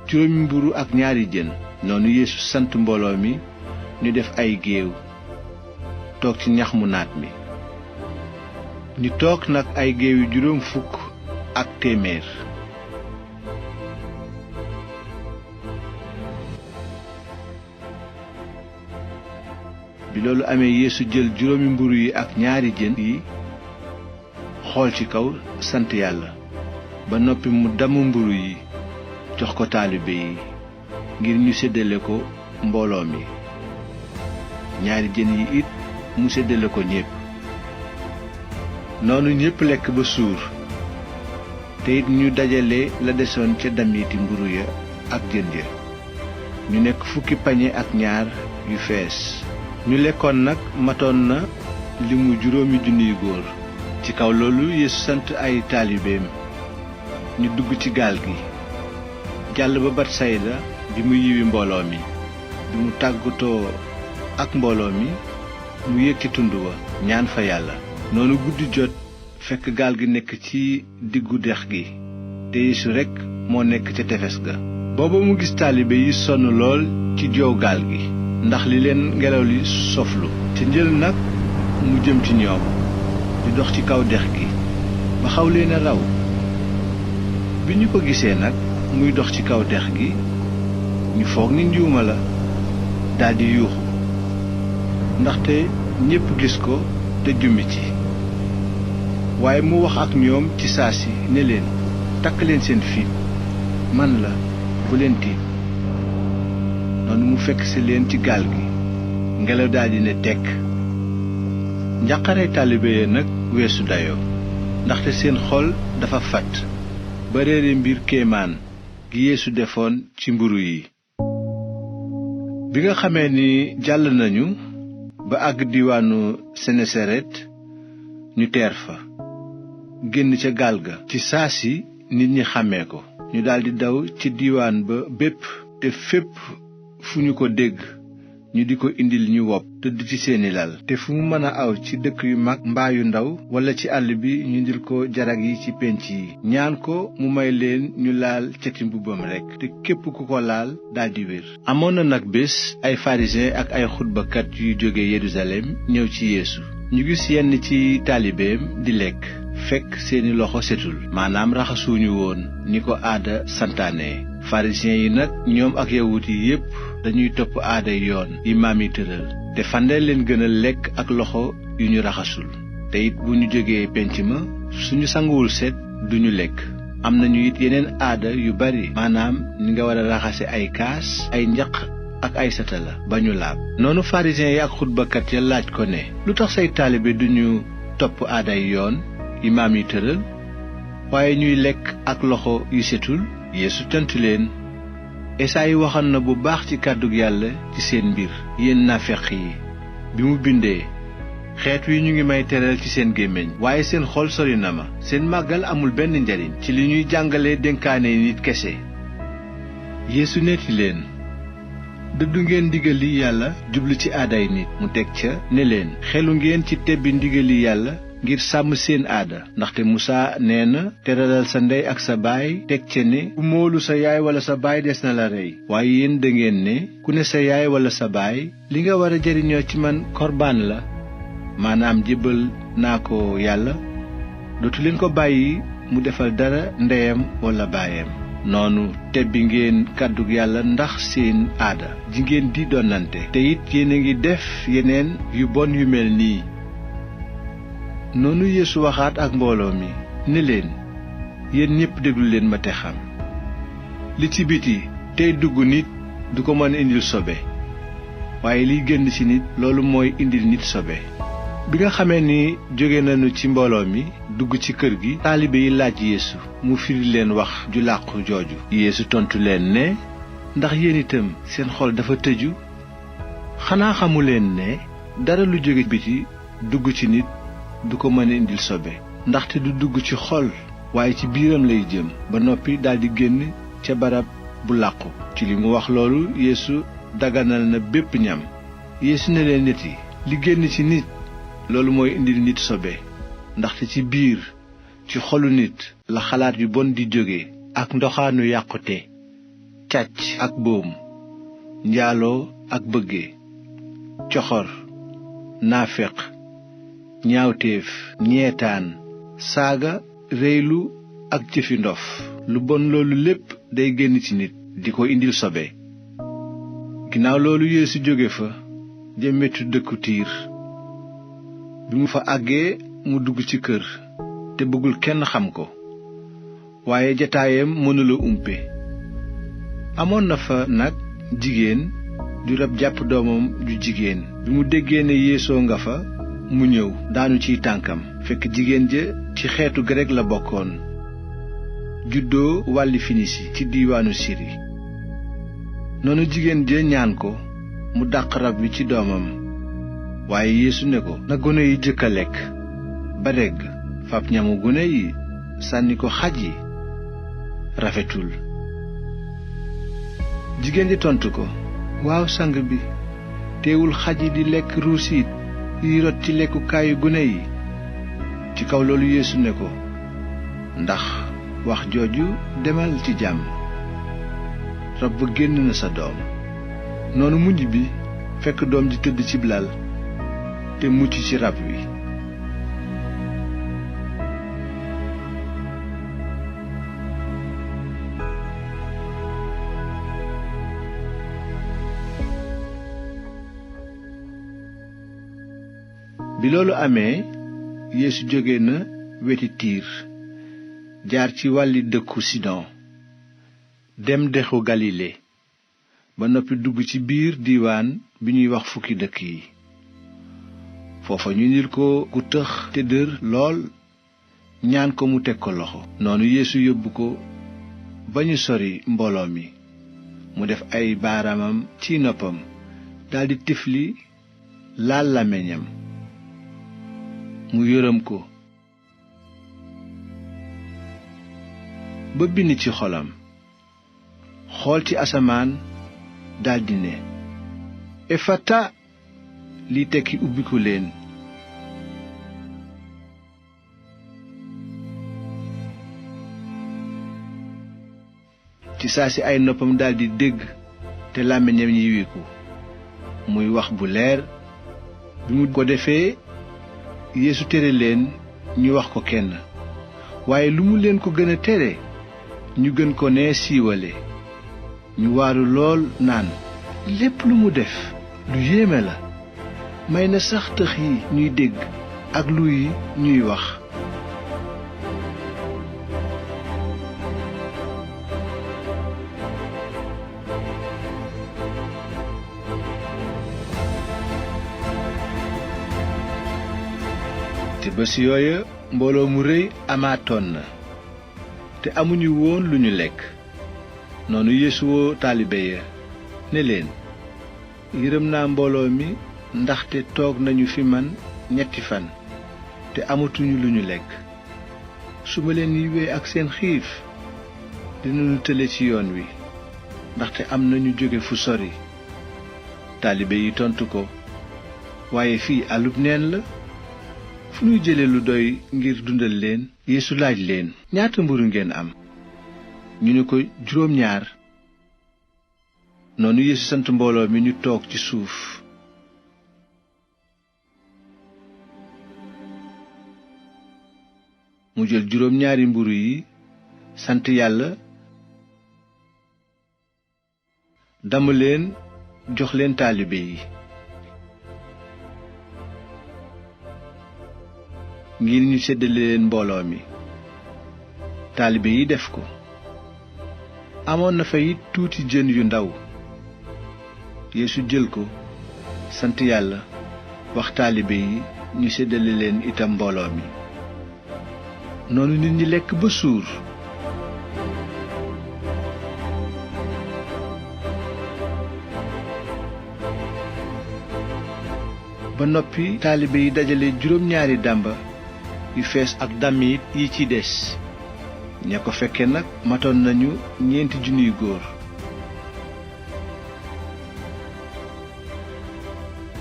juróomi mburu ak ñaari jën. noonu Yeesu sant mbooloo mi ñu def ay géew toog ci ñax mu naat mi. ñu toog nag ay géew yu juróom fukk ak téeméer. bi loolu amee Yeesu jël juróomi mburu yi ak ñaari jën yi, xool ci kaw sant Yàlla, ba noppi mu damm mburu yi jox ko taalibe yi ngir ñu séddale ko mbooloo mi. ñaari jën yi it mu séddale ko ñépp. noonu ñépp lekk ba suur, te it ñu dajale la desoon ca damiti mburu ya ak jën ya. ñu nekk fukki pañe ak ñaar yu fees. ñu lekkoon nag matoon na limu 5,000 góor. ci kaw loolu Yeesu sant ay taalibeem ñu dugg ci gaal gi, jàll ba Batsayda bi mu yiwi mbooloo mi. bi mu tàggatoo ak mbooloo mi, mu yéeg ci tund wa ñaan fa Yàlla. noonu guddi jot fekk gaal gi nekk ci diggu dex gi, te Yeesu rekk moo nekk ca tefes ga. booba mu gis taalibe yi sonn lool ci joow gaal gi ndax li leen ngelaw li soflu. te njël nag mu jëm ci ñoom di dox ci kaw dex gi ba xaw leen a raw. bi ñu ko gisee nag muy dox ci kaw dex gi, ñu foog ni njuuma la, daldi yuuxu ndaxte ñépp gis ko te jummi ci. waaye mu wax ak ñoom ci saa si ne leen, takk leen seen fiit, man la, bu leen tiit. noonu mu fekk si leen ci gaal gi, ngelaw daldi ne tekk, njàqare taalibe ya nag weesu dayoo ndaxte seen xol dafa fat ba réere mbir kéemaan gi Yeesu defoon ci mburu yi. bi nga xamee ni jàll nañu ba àgg diwaanu senesaret ñu teer fa génn ca gaal ga ci saa si nit ñi xàmmee ko ñu daldi daw ci diwaan ba bépp te fépp fu ñu ko dégg ñu di ko indil ñu wopp tëdd ci seeni lal te fu mu mën a aw ci dëkk yu mag mbaa yu ndaw walla ci àll bi ñu indil ko jarag yi ci pénc yi ñaan ko mu may leen ñu laal cati mbubbam rekk te képp ku ko laal daldi wér. amoon na nag bés ay pharisiens ak ay xutbakat yu jóge Yerusalem ñëw ci Yeesu ñu gis yenn ci taalibeem di lekk fekk seeni loxo setul maanaam raxasuñu woon ni ko aada santaane. pharisiens yi nag ñoom ak yawut yi yépp dañuy topp aaday yoon yi maam yi tëral te fandeel leen gën a lekk ak loxo yu ñu raxasul te it bu ñu jógee penc ma suñu sanguwul set duñu lekk. am nañu it yeneen aada yu bari maanaam ni nga war a raxase ay kaas ay njaq ak ay satala ba ñu laab. noonu pharisiens yi ak xutbakat ya laaj ko ne lu tax say taalibe duñu topp aaday yoon yi maam yi tëral waaye ñuy lekk ak loxo yu setul. Yeesu tontu leen Esaayi waxoon na bu baax ci kàddug Yàlla ci seen mbir yéen naafeq yi bi mu bindee xeet wi ñu ngi may teral ci seen gémmiñ waaye seen xol sori na ma seen màggal amul benn njariñ ci li ñuy jàngale dénkaane nit kese. Yeesu neeti leen dëddu ngeen ndigali Yàlla jublu ci aaday nit mu teg ca ne leen xelu ngeen ci tebbi ndigali Yàlla ngir sàmm seen aada ndaxte Musaa nee na teralal sa ndey ak sa baay teg ca ne ku moolu sa yaay walla sa baay des na la rey waaye yéen dangeen ne ku ne sa yaay walla sa baay li nga war a jariñoo ci man korbaan la maanaam jébbal naa ko Yàlla dootu leen ko bàyyi mu defal dara ndeyam walla baayam. noonu tebbi ngeen kàddug Yàlla ndax seen aada ji ngeen di donnante te it yéen a ngi def yeneen yu bon yu mel nii. noonu Yeesu waxaat ak mbooloo mi ne leen yéen ñépp déglu leen ma te xam li ci biti tey dugg nit du ko mën indil sobe waaye liy génn ci nit loolu mooy indil nit sobe. bi nga xamee ni jóge nañu ci mbooloo mi dugg ci kër gi taalibe yi laaj Yeesu mu firi leen wax ju làqu jooju. Yeesu tontu leen ne ndax yéen itam seen xol dafa tëju xanaa xamu leen ne dara lu jóge biti dugg ci nit du ko mën a indil sobe ndaxte du dugg ci xol waaye ci biiram lay jëm ba noppi daldi génn ca barab bu làqu. ci li mu wax loolu Yeesu daganal na bépp ñam. Yeesu ne leen nit yi li génn ci nit loolu mooy indil nit sobe ndaxte ci biir ci xolu nit la xalaat yu bon di jóge ak ndoxaanu yàqute càcc ak boom njaaloo ak bëgge coxor naaféq ñaawteef ñeetaan saaga réylu ak jëfi ndof. lu bon loolu lépp day génn ci nit di ko indil sobe. ginnaaw loolu Yeesu jóge fa jëm wetu dëkku Tiir. bi mu fa àggee mu dugg ci kër te bëggul kenn xam ko waaye jataayam mënula umpe. amoon na fa nag jigéen ju rab jàpp doomam ju jigéen. bi mu déggee ne Yeesoo nga fa mu ñëw daanu ciy tànkam fekk jigéen ja ci xeetu grek la bokkoon juddoo wàlli finisi ci diiwaanu siri. noonu jigéen ja ñaan ko mu dàq rab wi ci doomam waaye Yeesu ne ko na gone yi jëkk a lekk ba regg fab ñamu gone yi sànni ko xaj yi rafetul. jigéen ji tontu ko waaw sang bi teewul xaj yi di lekk ruusiit yi rot ci lekkukaayu gune yi. ci kaw loolu Yeesu ne ko ndax wax jooju demal ci jàmm rab ba génn na sa doom. noonu mujj bi fekk doom ji tëdd cib lal te mucc ci rab wi. bi loolu amee Yeesu jóge na weti Tiir jaar ci wàlli dëkku Sidon dem dexu Galile ba noppi dugg ci biir diiwaan bi ñuy wax fukki dëkk yi. foofa ñu indil ko ku tëx te dër lool ñaan ko mu teg ko loxo. noonu Yeesu yóbbu ko ba ñu sori mbooloo mi, mu def ay baaraamam ci noppam, daldi tifli laal làmmiñam. mu yërëm ko ba bind ci xolam, xool ci asamaan daldi ne, efata, li tekki ubbiku leen. ci saa si ay noppam daldi dégg te làmmiñam yiwiku muy wax bu leer. bi mu ko defee, Yeesu tere leen ñu wax ko kenn, waaye lu mu leen ko gën a tere, ñu gën ko ne siiwale. ñu waaru lool naan, lépp lu mu def lu yéeme la, may na sax tëx yi ñuy dégg ak luy yi ñuy wax. te bés yooya mbooloo mu rëy amaatoon na, te amuñu woon lu ñu lekk. noonu Yeesu woo taalibe ya ne leen, yërëm naa mbooloo mi, ndaxte toog nañu fi man 3 fan te amatuñu lu ñu lekk. su ma leen yiwee ak seen xiif, dinañu tële ci yoon wi, ndaxte am na ñu jóge fu sori. taalibe yi tontu ko, waaye fii àllub neen la, fu ñuy jële lu doy ngir dundal leen? Yeesu laaj leen, ñaata mburu ngeen am? ñu ne ko 2. noonu Yeesu sant mbooloo mi ñu toog ci suuf. mu jël 2 mburu yi, sant Yàlla, damm leen, jox leen taalibe yi, ngir ñu séddale leen mbooloo mi. taalibe yi def ko. amoon na fa it tuuti jën yu ndaw. Yeesu jël ko, sant Yàlla, wax taalibe yi ñu séddale leen itam mbooloo mi. noonu nit ñi lekk ba suur. ba noppi taalibe yi dajale 2 dàmba yu fees ak dàmmit yi ci des. ña ko fekke nag matoon nañu 4,000 góor.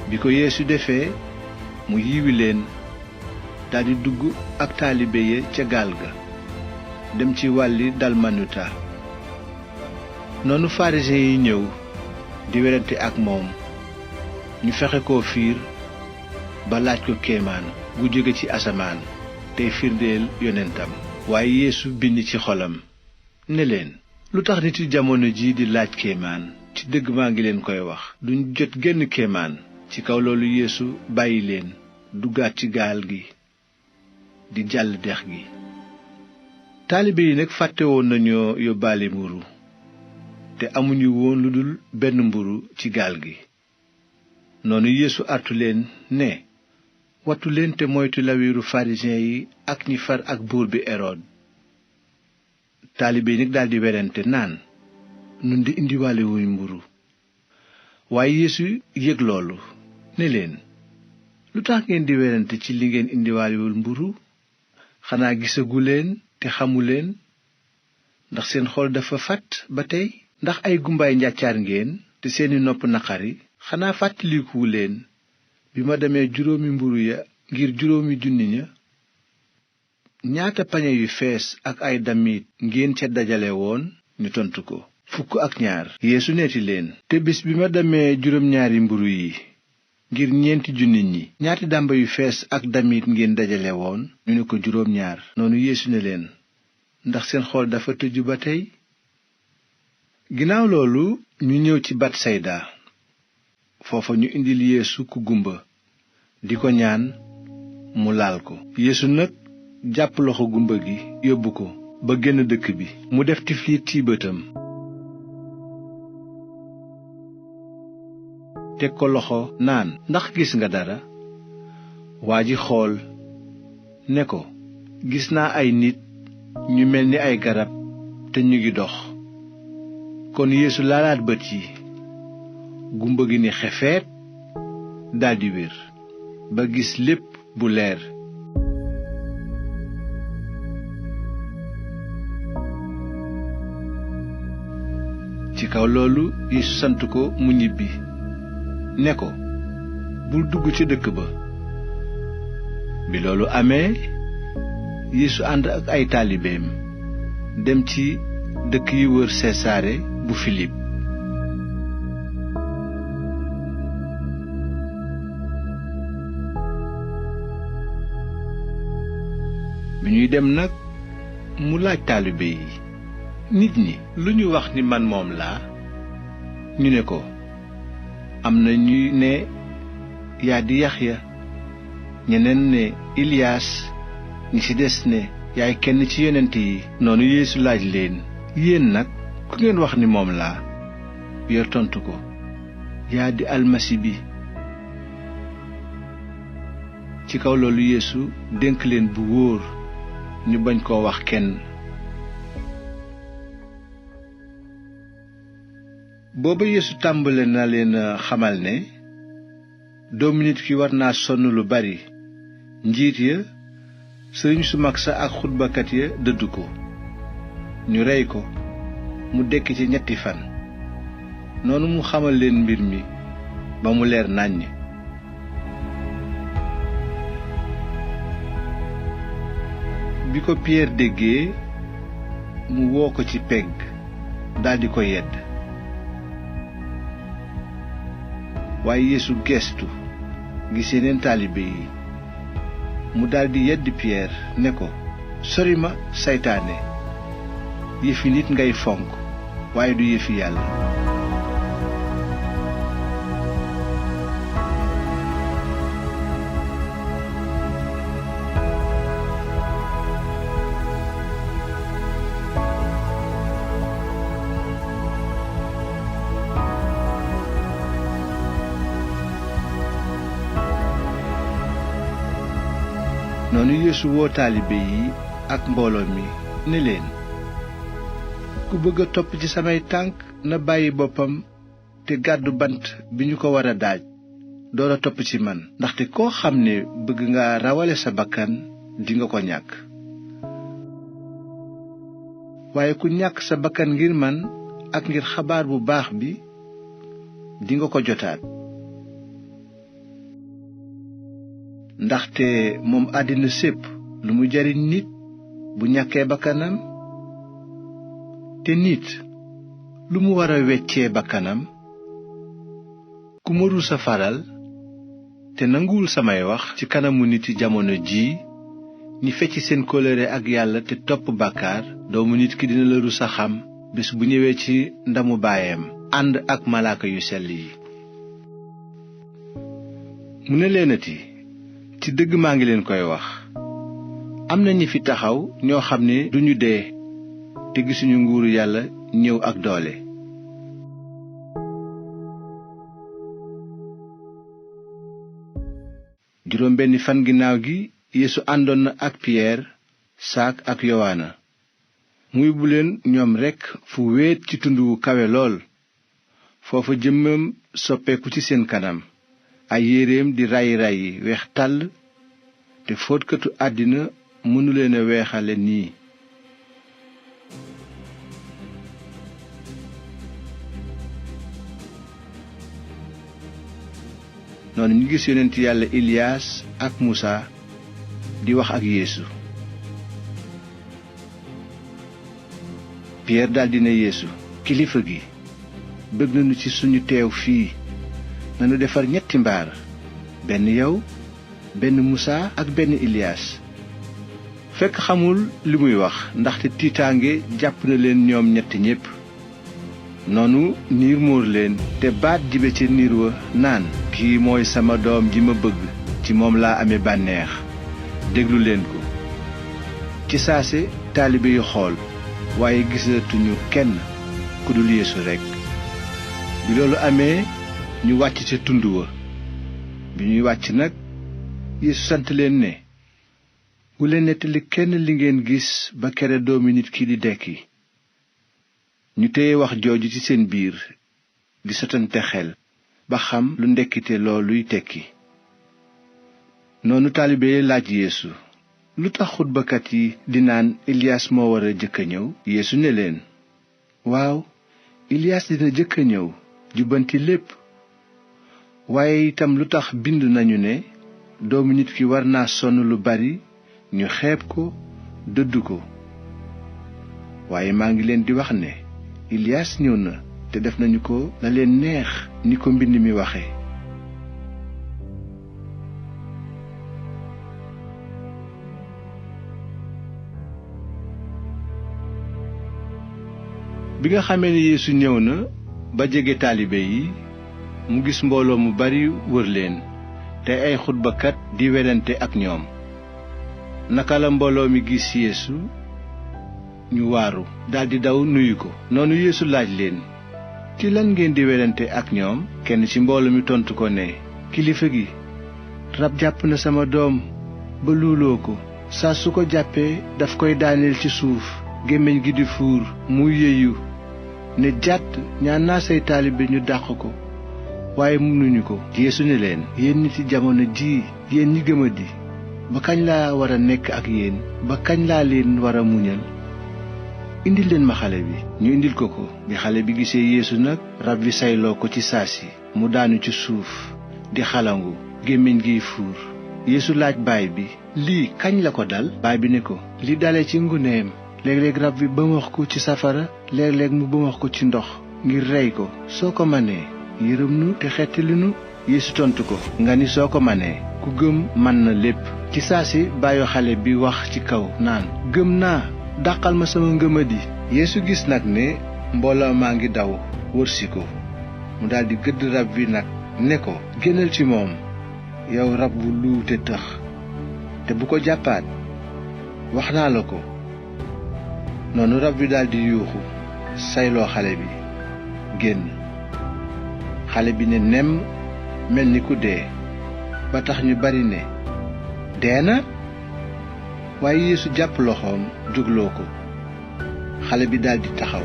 bi ko Yeesu defee, mu yiwi leen, daldi dugg ak taalibe ya ca gaal ga, dem ci wàlli Dalmanuta. noonu farisiyen yi ñëw di werante ak moom. ñu fexe koo fiir ba laaj ko kéemaan gu jóge ci asamaan tey firndeel yonentam. waaye Yeesu bind ci xolam ne leen, lu tax nit yi jamono ji di laaj kéemaan? ci dëgg maa ngi leen koy wax, duñ jot genn kéemaan. ci kaw loolu Yeesu bàyyi leen, duggaat ci gaal gi di jàll dex gi. taalibe yi nag fàtte woon nañoo yóbbaale mburu, te amuñu woon lu dul benn mburu ci gaal gi. noonu Yeesu artu leen ne, wattu leen te moytu lawiru farisiyen yi ak ñi far ak buur bi Erod. taalibe yi nag daldi werante naan, nun di indiwaale wuñ mburu. waaye Yeesu yëg loolu ne leen, lu tax ngeen di werante ci li ngeen indiwaalewul mburu? xanaa gisagu leen te xamu leen? ndax seen xol dafa fàtt ba tey? ndax ay gumbaay njàccaar ngeen te seeni nopp naqari? xanaa fàttalikuwu leen bi ma demee 5 mburu ya ngir 5,000 ña? ñaata pañe yu fees ak ay damit ngeen ca dajale woon? ñu tontu ko, 12. Yeesu neeti leen, te bis bi ma demee 2 mburu yi ngir 4,000 ñi, ñaati dàmba yu fees ak damit ngeen dajale woon? ñu ne ko 2. noonu Yeesu ne leen, ndax seen xol dafa tëju ba tey? ginnaaw loolu ñu ñëw ci Batsayda. foofa ñu indil Yeesu ku gumba, di ko ñaan mu laal ko. Yeesu nag jàpp loxo gumba gi yóbbu ko ba génn dëkk bi. mu def tiflit ci bëtam, teg ko loxo naan, ndax gis nga dara? waa ji xool ne ko gis naa ay nit ñu mel ni ay garab te ñu ngi dox. kon Yeesu laalaat bët yi, gumba gi ni xefeet daldi wér ba gis lépp bu leer. ci kaw loolu Yeesu sant ko mu ñibbi ne ko bul dugg ca dëkk ba. bi loolu amee Yeesu ànd ak ay taalibeem dem ci dëkk yi wër Sesaare bu Filip. bi ñuy dem nag mu laaj taalibe yi, nit ñi lu ñu wax ni man moom laa? ñu ne ko, am na ñuy ne yaa di Yaxya, ñeneen ne Iliyaas, ñi ci des ne yaay kenn ci yonent yi. noonu Yeesu laaj leen, yéen nag ku ngeen wax ni moom laa? Piyeer tontu ko, yaa di almasi bi. ci kaw loolu Yeesu dénk leen bu wóor ñu bañ koo wax kenn. booba Yeesu tàmbale na leen xamal ne doomu nit ki war naa sonn lu bari, njiit ya, sëriñ su mag sa ak xutbakat ya dëdd ko, ñu rey ko, mu dekki ci 3 fan. noonu mu xamal leen mbir mi ba mu leer nàññ. bi ko Piyeer déggee mu woo ko ci pegg daldi ko yedd. waaye Yeesu geestu gis yeneen taalibe yi, mu daldi yedd Piyeer ne ko, sori ma saytaane, yëfi nit ngay fonk waaye du yëfi Yàlla. noonu Yeesu woo taalibe yi ak mbooloo mi ne leen, ku bëgg a topp ci samay tànk na bàyyi boppam te gàddu bant bi ñu ko war a daaj door a topp ci man. ndaxte koo xam ne bëgg nga rawale sa bakkan dinga ko ñàkk, waaye ku ñàkk sa bakkan ngir man ak ngir xabaar bu baax bi dinga ko jotaat. ndaxte moom àddina sépp lu mu jariñ nit bu ñàkkee bakkanam? te nit lu mu war a weccee bakkanam? ku ma rus a faral te nanguwul samay wax ci kanamu niti jamono ji ñi fecc seen kóllëre ak Yàlla te topp bàkkaar, doomu nit ki dina la rus a xam bés bu ñëwee ci ndamu baayam ànd ak malaaka yu sell yi. mu ne leenati, ci dëgg maa ngi leen koy wax, am na ñi fi taxaw ñoo xam ne duñu dee te gisuñu nguuru Yàlla ñëw ak doole. juróom benni fan ginnaaw gi Yeesu àndoon na ak Piyeer, Saak ak Yowaana. mu yóbbu leen ñoom rekk fu wéet ci tund wu kawe lool. foofa jëmmam soppeeku ci seen kanam, ay yéreem di ràyyi ràyyi weex tàll, te fóotkatu àddina mënuleen a weexale nii. noonu ñu gis yonent Yàlla Iliyaas ak Musaa di wax ak Yeesu. Piyeer daldi ne Yeesu, kilifa gi, bëgg nañu ci suñu teew fii. nanu defar 3 mbaar, benn yow, benn Musaa ak benn Iliyaas. fekk xamul li muy wax ndaxte tiitaange jàpp na leen ñoom 3 ñépp. noonu niir muur leen, te baat jibe ca niir wa naan, kii mooy sama doom ji ma bëgg, ci moom laa amee bànneex, déglu leen ko. ci saase taalibe yu xool, waaye gisatuñu kenn ku dul Yeesu rekk. bi loolu amee ñu wàcc ca tund wa. bi ñuy wàcc nag Yeesu sant leen ne bu leen nettali kenn li ngeen gis ba kere doomi nit ki di dekki. ñu téye wax jooju ci seen biir di sotante xel ba xam lu ndekkite looluy tekki. noonu taalibe yi laaj Yeesu, lu tax xutbakat yi di naan Iliyaas moo war a jëkk a ñëw? Yeesu ne leen, waaw, Iliyaas dina jëkk a ñëw jubbanti lépp. waaye itam lu tax bind nañu ne doomu nit ki war naa sonn lu bari ñu xeeb ko dëdd ko. waaye maa ngi leen di wax ne Iliyaas ñëw na te def nañu ko la leen neex ni ko mbind mi waxe. bi nga xamee ne Yeesu ñëw na ba jege taalibe yi, mu gis mbooloo mu bari wër leen te ay xutbakat di werante ak ñoom. naka la mbooloo mi gis Yeesu ñu waaru daldi daw nuyu ko. noonu Yeesu laaj leen, ci lan ngeen di werante ak ñoom? kenn ci mbooloo mi tontu ko ne, kilifa gi, rab jàpp na sama doom ba luuloo ko. saa su ko jàppee daf koy daaneel ci suuf, gémmiñ gi di fuur muy yeeyu ne jàtt. ñaan naa say taalibe ñu dàq ko waaye mënuñu ko. Yeesu ne leen, yéen nit ci jamono ji, yéen ñi gëmadi, ba kañ laa war a nekk ak yéen? ba kañ laa leen war a muñal? indil leen ma xale bi. ñu indil ko ko. bi xale bi gisee Yeesu nag, rab wi sayloo ko ci saasi, mu daanu ci suuf di xalangu, gémmiñ giy fuur. Yeesu laaj baay bi, lii kañ la ko dal? baay bi ne ko, li dale ci nguneem. léeg-léeg rab bi bëmax ko ci safara, léeg-léeg mu bëmax ko ci ndox ngir rey ko. soo ko manee yërëm nu te xettali nu. Yeesu tontu ko, nga ni soo ko manee, ku gëm man na lépp. ci saasi baayu xale bi wax ci kaw naan, gëm naa, dàqal ma sama ngëmadi. Yeesu gis nag ne mbooloo maa ngi daw wërsi ko, mu daldi gëdd rab wi nag ne ko, génnal ci moom, yow rab wu luu te tëx, te bu ko jàppaat, wax naa la ko. noonu rab wi daldi yuuxu sayloo xale bi génn. xale bi ne nemm mel ni ku dee, ba tax ñu bari ne dee na. waaye Yeesu jàpp loxoom jógloo ko. xale bi daldi taxaw.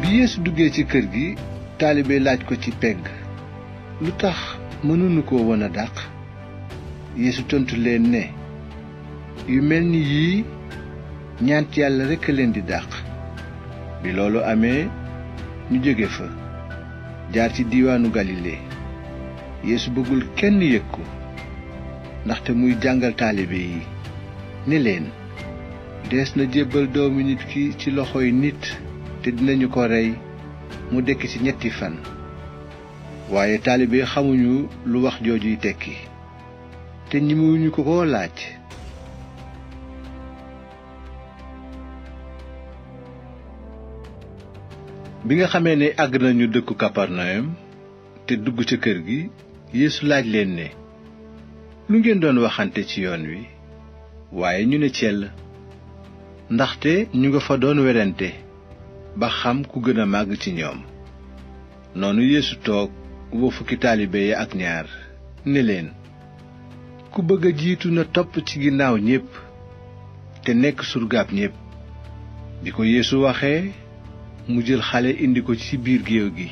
bi Yeesu duggee ci kër gi, taalibe laaj ko ci pegg, lu tax mënuñu ko woon a dàq? Yeesu tontu leen ne, yu mel ni yii ñaant Yàlla rekk a leen di dàq. bi loolu amee, ñu jóge fa jaar ci diiwaanu Galile. Yeesu bëggul kenn yëg ko, ndaxte muy jàngal taalibe yi ne leen, dees na jébbal doomu nit ki ci loxoy nit, te dinañu ko rey, mu dekki ci 3 fan. waaye taalibe yi xamuñu lu wax joojuy tekki, te ñemewuñu ko koo laaj. bi nga xamee ne àgg nañu dëkku Kaparnayom te dugg ca kër gi, Yeesu laaj leen ne, lu ngeen doon waxante ci yoon wi? waaye ñu ne cell, ndaxte ñu nga fa doon werante ba xam ku gën a màgg ci ñoom. noonu Yeesu toog woo 10 taalibe yi ak 2 ne leen, ku bëgg a jiitu na topp ci ginnaaw ñépp te nekk surgaab ñépp. bi ko Yeesu waxee, mu jël xale indi ko ci biir géew gi,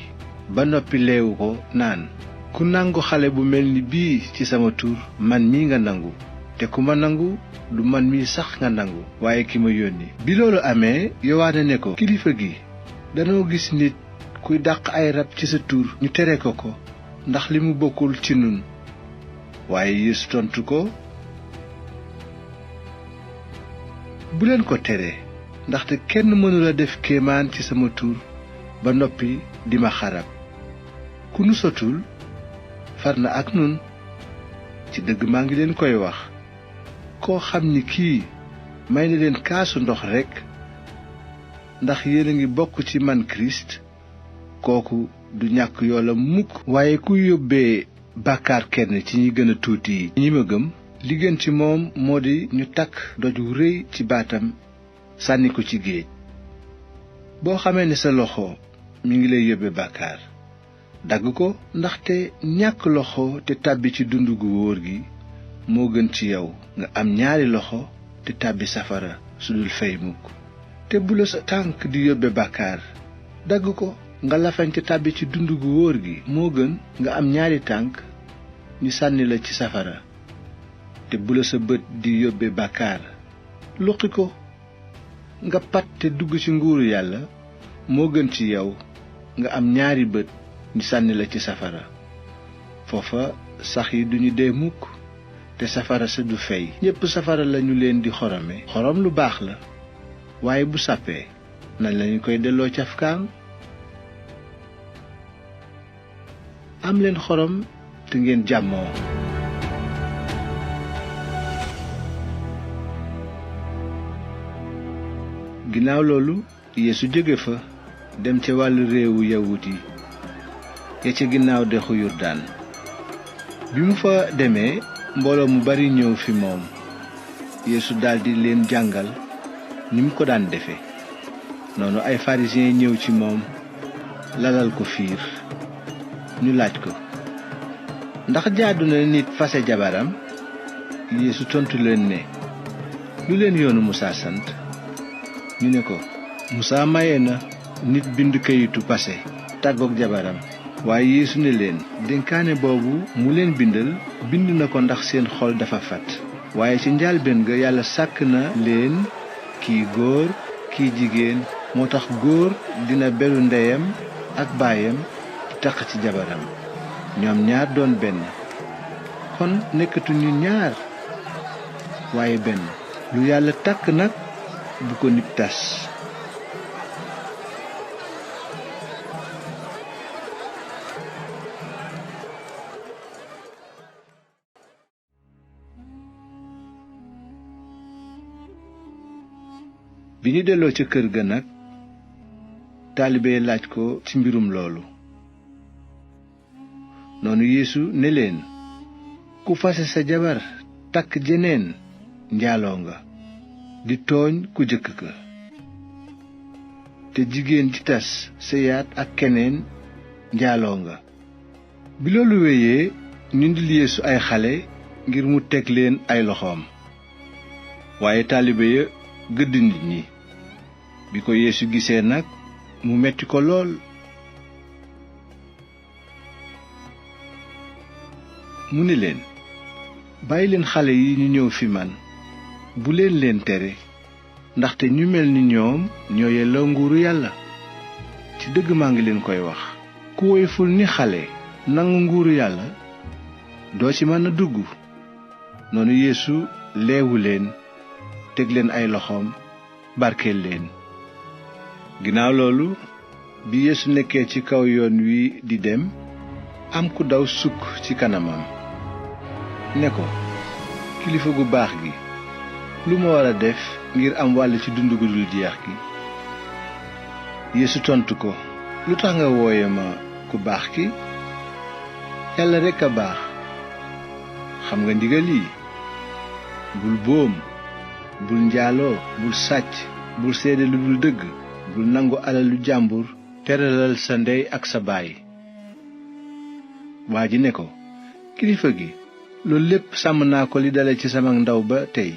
ba noppi leewu ko naan, ku nangu xale bu mel ni bii ci sama tur, man mii nga nangu, te ku ma nangu du man mii sax nga nangu, waaye ki ma yónni. bi loolu amee, Yowaana ne ko, kilifa gi, danoo gis nit kuy dàq ay rab ci sa tur, ñu tere ko ko, ndax li mu bokkul ci nun. waaye Yeesu tontu ko, bu leen ko tere, ndaxte kenn mënula def kéemaan ci sama tur ba noppi di ma xarab. ku nu sotul far na ak nun. ci dëgg maa ngi leen koy wax, koo xam ni kii may na leen kaasu ndox rekk, ndax yéen a ngi bokk ci man Kirist, kooku du ñàkk yoolam mukk. waaye ku yóbbee bàkkaar kenn ci ñi gën a tuuti ñi ma gëm, li gën ci moom moo di ñu takk doj wu rëy ci baatam sànni ko ci géej. boo xamee ne sa loxo mi ngi lay yóbbe bàkkaar dagg ko, ndaxte ñàkk loxo te tàbbi ci dund gu wóor gi moo gën ci yow nga am ñaari loxo te tàbbi safara su dul fey mukk. te bu la sa tànk di yóbbe bàkkaar dagg ko, nga lafañ te tàbbi ci dund gu wóor gi moo gën nga am ñaari tànk ñu sànni la ci safara. te bu la sa bët di yóbbe bàkkaar luqi ko, nga pat te dugg ci nguuru yàlla moo gën ci yow nga am ñaari bët ñu sànni la ci safara. foofa sax yi duñu dee mukk te safara sa du fey. ñépp safara lañu leen di xorome. xorom lu baax la, waaye bu sàppee nañ lañu koy delloo cafkaam. am leen xorom te ngeen jàmmoo. ginnaaw loolu Yeesu jóge fa dem ca wàllu réewu yawut yi ya ca ginnaaw dexu Yordaan. bi mu fa demee mbooloo mu bari ñëw fi moom. Yeesu daldi leen jàngal ni mu ko daan defe. noonu ay pharisiens ñëw ci moom lalal ko fiir. ñu laaj ko, ndax jaadu na nit fase jabaram? Yeesu tontu leen ne, lu leen yoonu Musaa sant? ñu ne ko, Musaa maye na nit bind kayitu pase tàggook jabaram. waaye Yeesu ne leen, dénkaane boobu mu leen bindal bind na ko ndax seen xol dafa fat. waaye ci njaalbéen ga Yàlla sàkk na leen kii góor kii jigéen. moo tax góor dina beru ndeyam ak baayam taq ci jabaram, ñoom ñaar doon benn. kon nekkatuñu ñaar waaye benn. lu Yàlla takk nag bu ko nit tas. bi ñu delloo ca kër ga nag taalibe laaj ko ci mbirum loolu. noonu Yeesu ne leen, ku fase sa jabar takk jeneen njaaloo nga, di tooñ ku jëkk ka. te jigéen ji tas sëyaat ak keneen njaaloo nga. bi loolu wéyee ñu indil Yeesu ay xale ngir mu teg leen ay loxoom. waaye taalibe ya gëdd nit ñi. bi ko Yeesu gisee nag mu metti ko lool. mu ni leen, bàyyi leen xale yi ñu ñëw fi man, bu leen leen tere, ndaxte ñu mel ni ñoom ñoo yelloo nguuru Yàlla. ci dëgg maa ngi leen koy wax, ku woyful ni xale nangu nguuru Yàlla doo ci mën a dugg. noonu Yeesu leewu leen, teg leen ay loxoom, barkeel leen. ginnaaw loolu bi Yeesu nekkee ci kaw yoon wi di dem, am ku daw sukk ci kanamam ne ko, kilifa gu baax gi, lu ma war a def ngir am wàll ci dund gu dul jeex gi? Yeesu tontu ko, lu tax nga wooye ma ku baax ki? Yàlla rekk a baax. xam nga ndigal yi: bul boom, bul njaaloo, bul sàcc, bul seede lu dul dëgg, bul nangu alalu jàmbur, teralal sa ndey ak sa baay. waa ji ne ko, kilifa gi, loolu lépp sàmm naa ko li dale ci sama ndaw ba tey.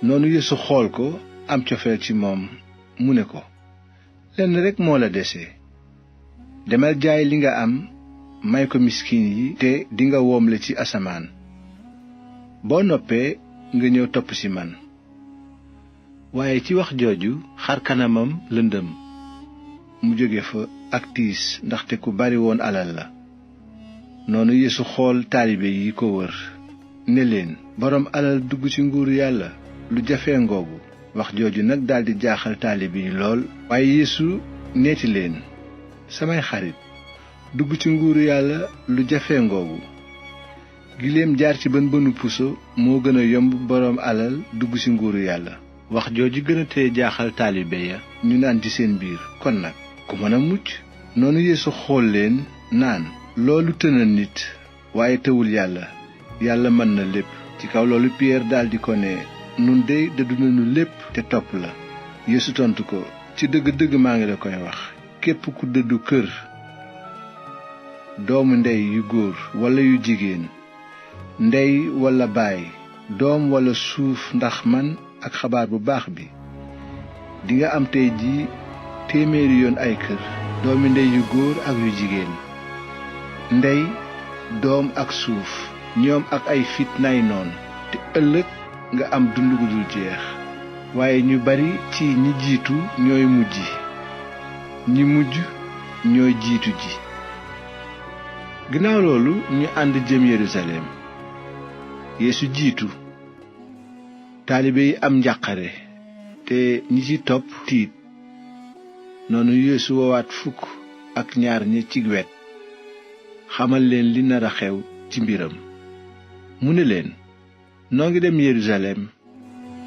noonu Yeesu xool ko am cofeel ci moom, mu ne ko, lenn rekk moo la dese. demal jaay li nga am, may ko miskin yi, te dinga woomle ci asamaan. boo noppee nga ñëw topp ci man. waaye ci wax jooju xar kanamam lëndëm, mu jóge fa ak tiis, ndaxte ku bari woon alal la. noonu Yeesu xool taalibe yi ko wër, ne leen, boroom alal dugg ci nguuru Yàlla lu jafee ngoogu. wax jooju nag daldi jaaxal taalibe yi lool. waaye Yeesu neeti leen, samay xarit, dugg ci nguuru Yàlla lu jafee ngoogu. giléem jaar ci bën bënu puso moo gën a yomb boroom alal dugg ci nguuru Yàlla. wax jooju gën a tee jaaxal taalibe ya, ñu naan ci seen biir, kon nag ku mën a mucc? noonu Yeesu xool leen naan, loolu tëna nit waaye tëwul Yàlla. yàlla mën na lépp. ci kaw loolu Piyeer daldi ko ne, nun dey dëddu nañu lépp te topp la. Yeesu tontu ko, ci dëgg-dëgg maa ngi la koy wax, képp ku dëddu kër, doomu ndey yu góor walla yu jigéen, ndey walla baay, doom walla suuf ndax man ak xabaar bu baax bi, dinga am tey ji 100 yoon ay kër, doomi ndey yu góor ak yu jigéen, ndey, doom ak suuf, ñoom ak ay fitnaay noon, te ëllëg nga am dund gu dul jeex. waaye ñu bari ci ñi jiitu ñooy mujj, ñi mujj ñooy jiitu ji. ginnaaw loolu ñu ànd jëm Yerusalem. Yeesu jiitu. taalibe yi am njàqare te ñi ci topp tiit. noonu Yeesu woowaat 12 ñi ci wet, xamal leen li nar a xew ci mbiram. mu ne leen, noo ngi dem Yerusalem,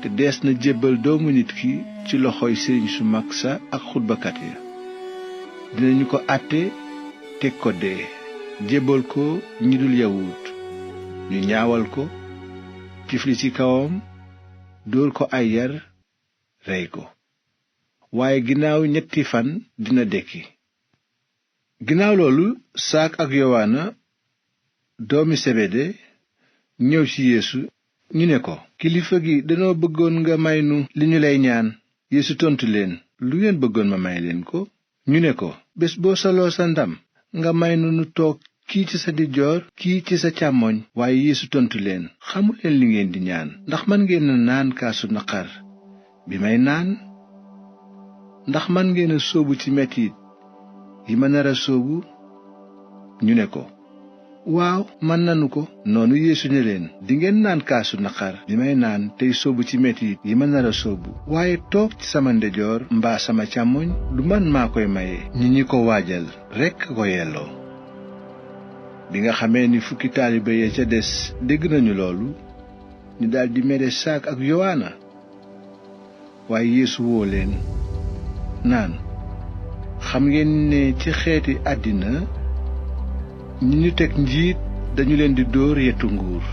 te dees na jébbal doomu nit ki ci loxoy sëriñ su mag sa ak xutbakat ya. dinañu ko àtte, teg ko dee, jébbal ko ñi dul yawut, ñu ñaawal ko, tifli ci kawam, dóor ko ay yar, rey ko. waaye ginnaaw 3 fan dina dekki. ginnaaw loolu Saak ak Yowaana doomi Sebede ñëw ci Yeesu, ñu ne ko, kilifa gi danoo bëggoon nga may nu li ñu lay ñaan. Yeesu tontu leen, lu ngeen bëggoon ma may leen ko? ñu ne ko, bés boo soloo sa ndam nga may nu toog kii ci sa ndijoor, kii ci sa càmmoñ. waaye Yeesu tontu leen, xamu leen li ngeen di ñaan. ndax man ngeen a naan kaasu naqar bi may naan? ndax man ngeen a sóobu ci metit yi ma nar a sóobu? ñu ne ko, waaw, man nanu ko. noonu Yeesu ne leen, dingeen naan kaasu naqar bi may naan tey sóobu ci metit yi ma nar a sóobu, waaye toog ci sama ndijoor mbaa sama càmmoñ du man maa koy maye, ñi ko waajal rekk ko yelloo. bi nga xamee ni 10 taalibe ya ca des dégg nañu loolu, ñu daldi mere Saak ak Yowaana. waaye Yeesu woo leen naan, xam ngeen ne ci xeeti àddina ñi ñu teg njiit dañu leen di dóor yetu nguur,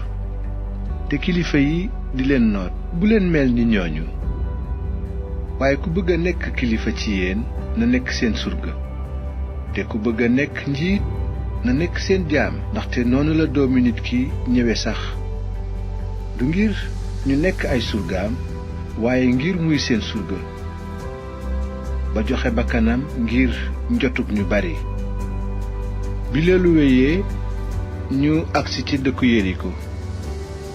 te kilifa yi di leen noot. bu leen mel ni ñooñu. waaye ku bëgg a nekk kilifa ci yéen na nekk seen surga, te ku bëgg a nekk njiit na nekk seen jaam. ndaxte noonu la doomi nit ki ñëwe sax, du ngir ñu nekk ay surgaam, waaye ngir muy seen surga, ba joxe bakkanam ngir njotug ñu bari. bi loolu wéyee, ñu agsi ci dëkku Yeriko.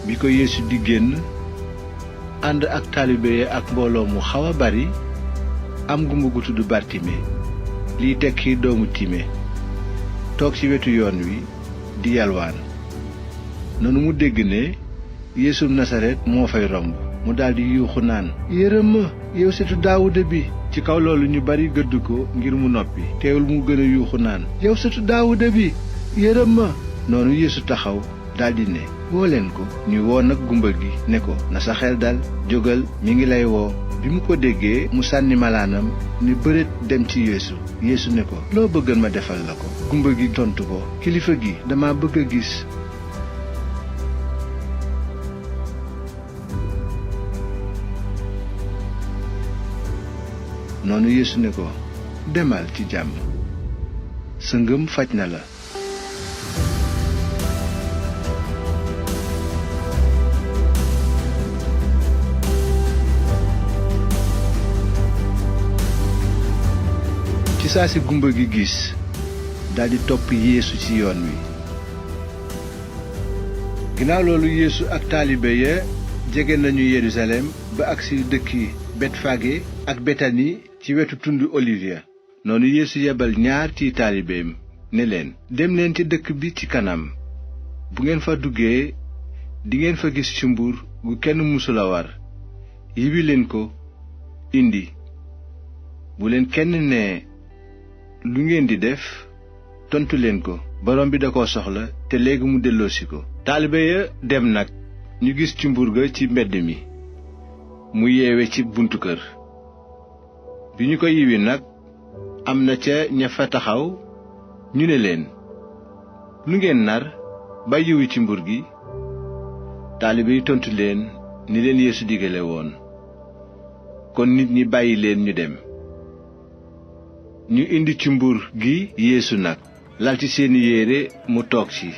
bi ko Yeesu di génn, ànd ak taalibe ak mbooloo mu xaw a bari, am gumba gu tudd Bartime, liy tekki doomu Time, toog ci wetu yoon wi di yalwaan. noonu mu dégg ne Yeesu Nasaret moo fay romb, mu daldi yuuxu naan, yërëm ma, yow setu Daawuda bi. ci kaw loolu ñu bari gëdd ko ngir mu noppi. teewul mu gën a yuuxu naan, yow setu Daawuda bi, yërëm ma. noonu Yeesu taxaw daldi ne, woo leen ko. ñu woo nag gumba gi ne ko, na sa xel dal, jógal, mi ngi lay woo. bi mu ko déggee, mu sànni malaanam ni bëreet dem ci Yeesu. Yeesu ne ko, loo bëggoon ma defal la ko? gumba gi tontu ko, kilifa gi, dama bëgg a gis. noonu Yeesu ne ko, demal ci jàmm, sa ngëm faj na la. ci saa si gumba gi gis, daldi topp Yeesu ci yoon wi. ginnaaw loolu Yeesu ak taalibe ya jege nañu Yerusalem ba agsi dëkki Betfage ak Betani ci wetu tundu Olivier. noonu Yeesu yebal 2 ci taalibeem ne leen, dem leen ci dëkk bi ci kanam. bu ngeen fa duggee, dingeen fa gis cumbur gu kenn musula war. yibi leen ko indi. bu leen kenn ne, lu ngeen di def? tontu leen ko, borom bi da koo soxla te léegi mu delloosi ko. taalibe ya dem nag, ñu gis cumbur ga ci mbedd mi, mu yeewe ci buntu kër. bi ñu ko yiwi nag, am na ca ña fa taxaw, ñu ne leen, lu ngeen nar ba yiwi ci mbur gi? taalibe yi tontu leen ni leen Yeesu digale woon. kon nit ñi bàyyi leen ñu dem. ñu indi ci mbur gi Yeesu nag lal ci seeni yére mu toog ci.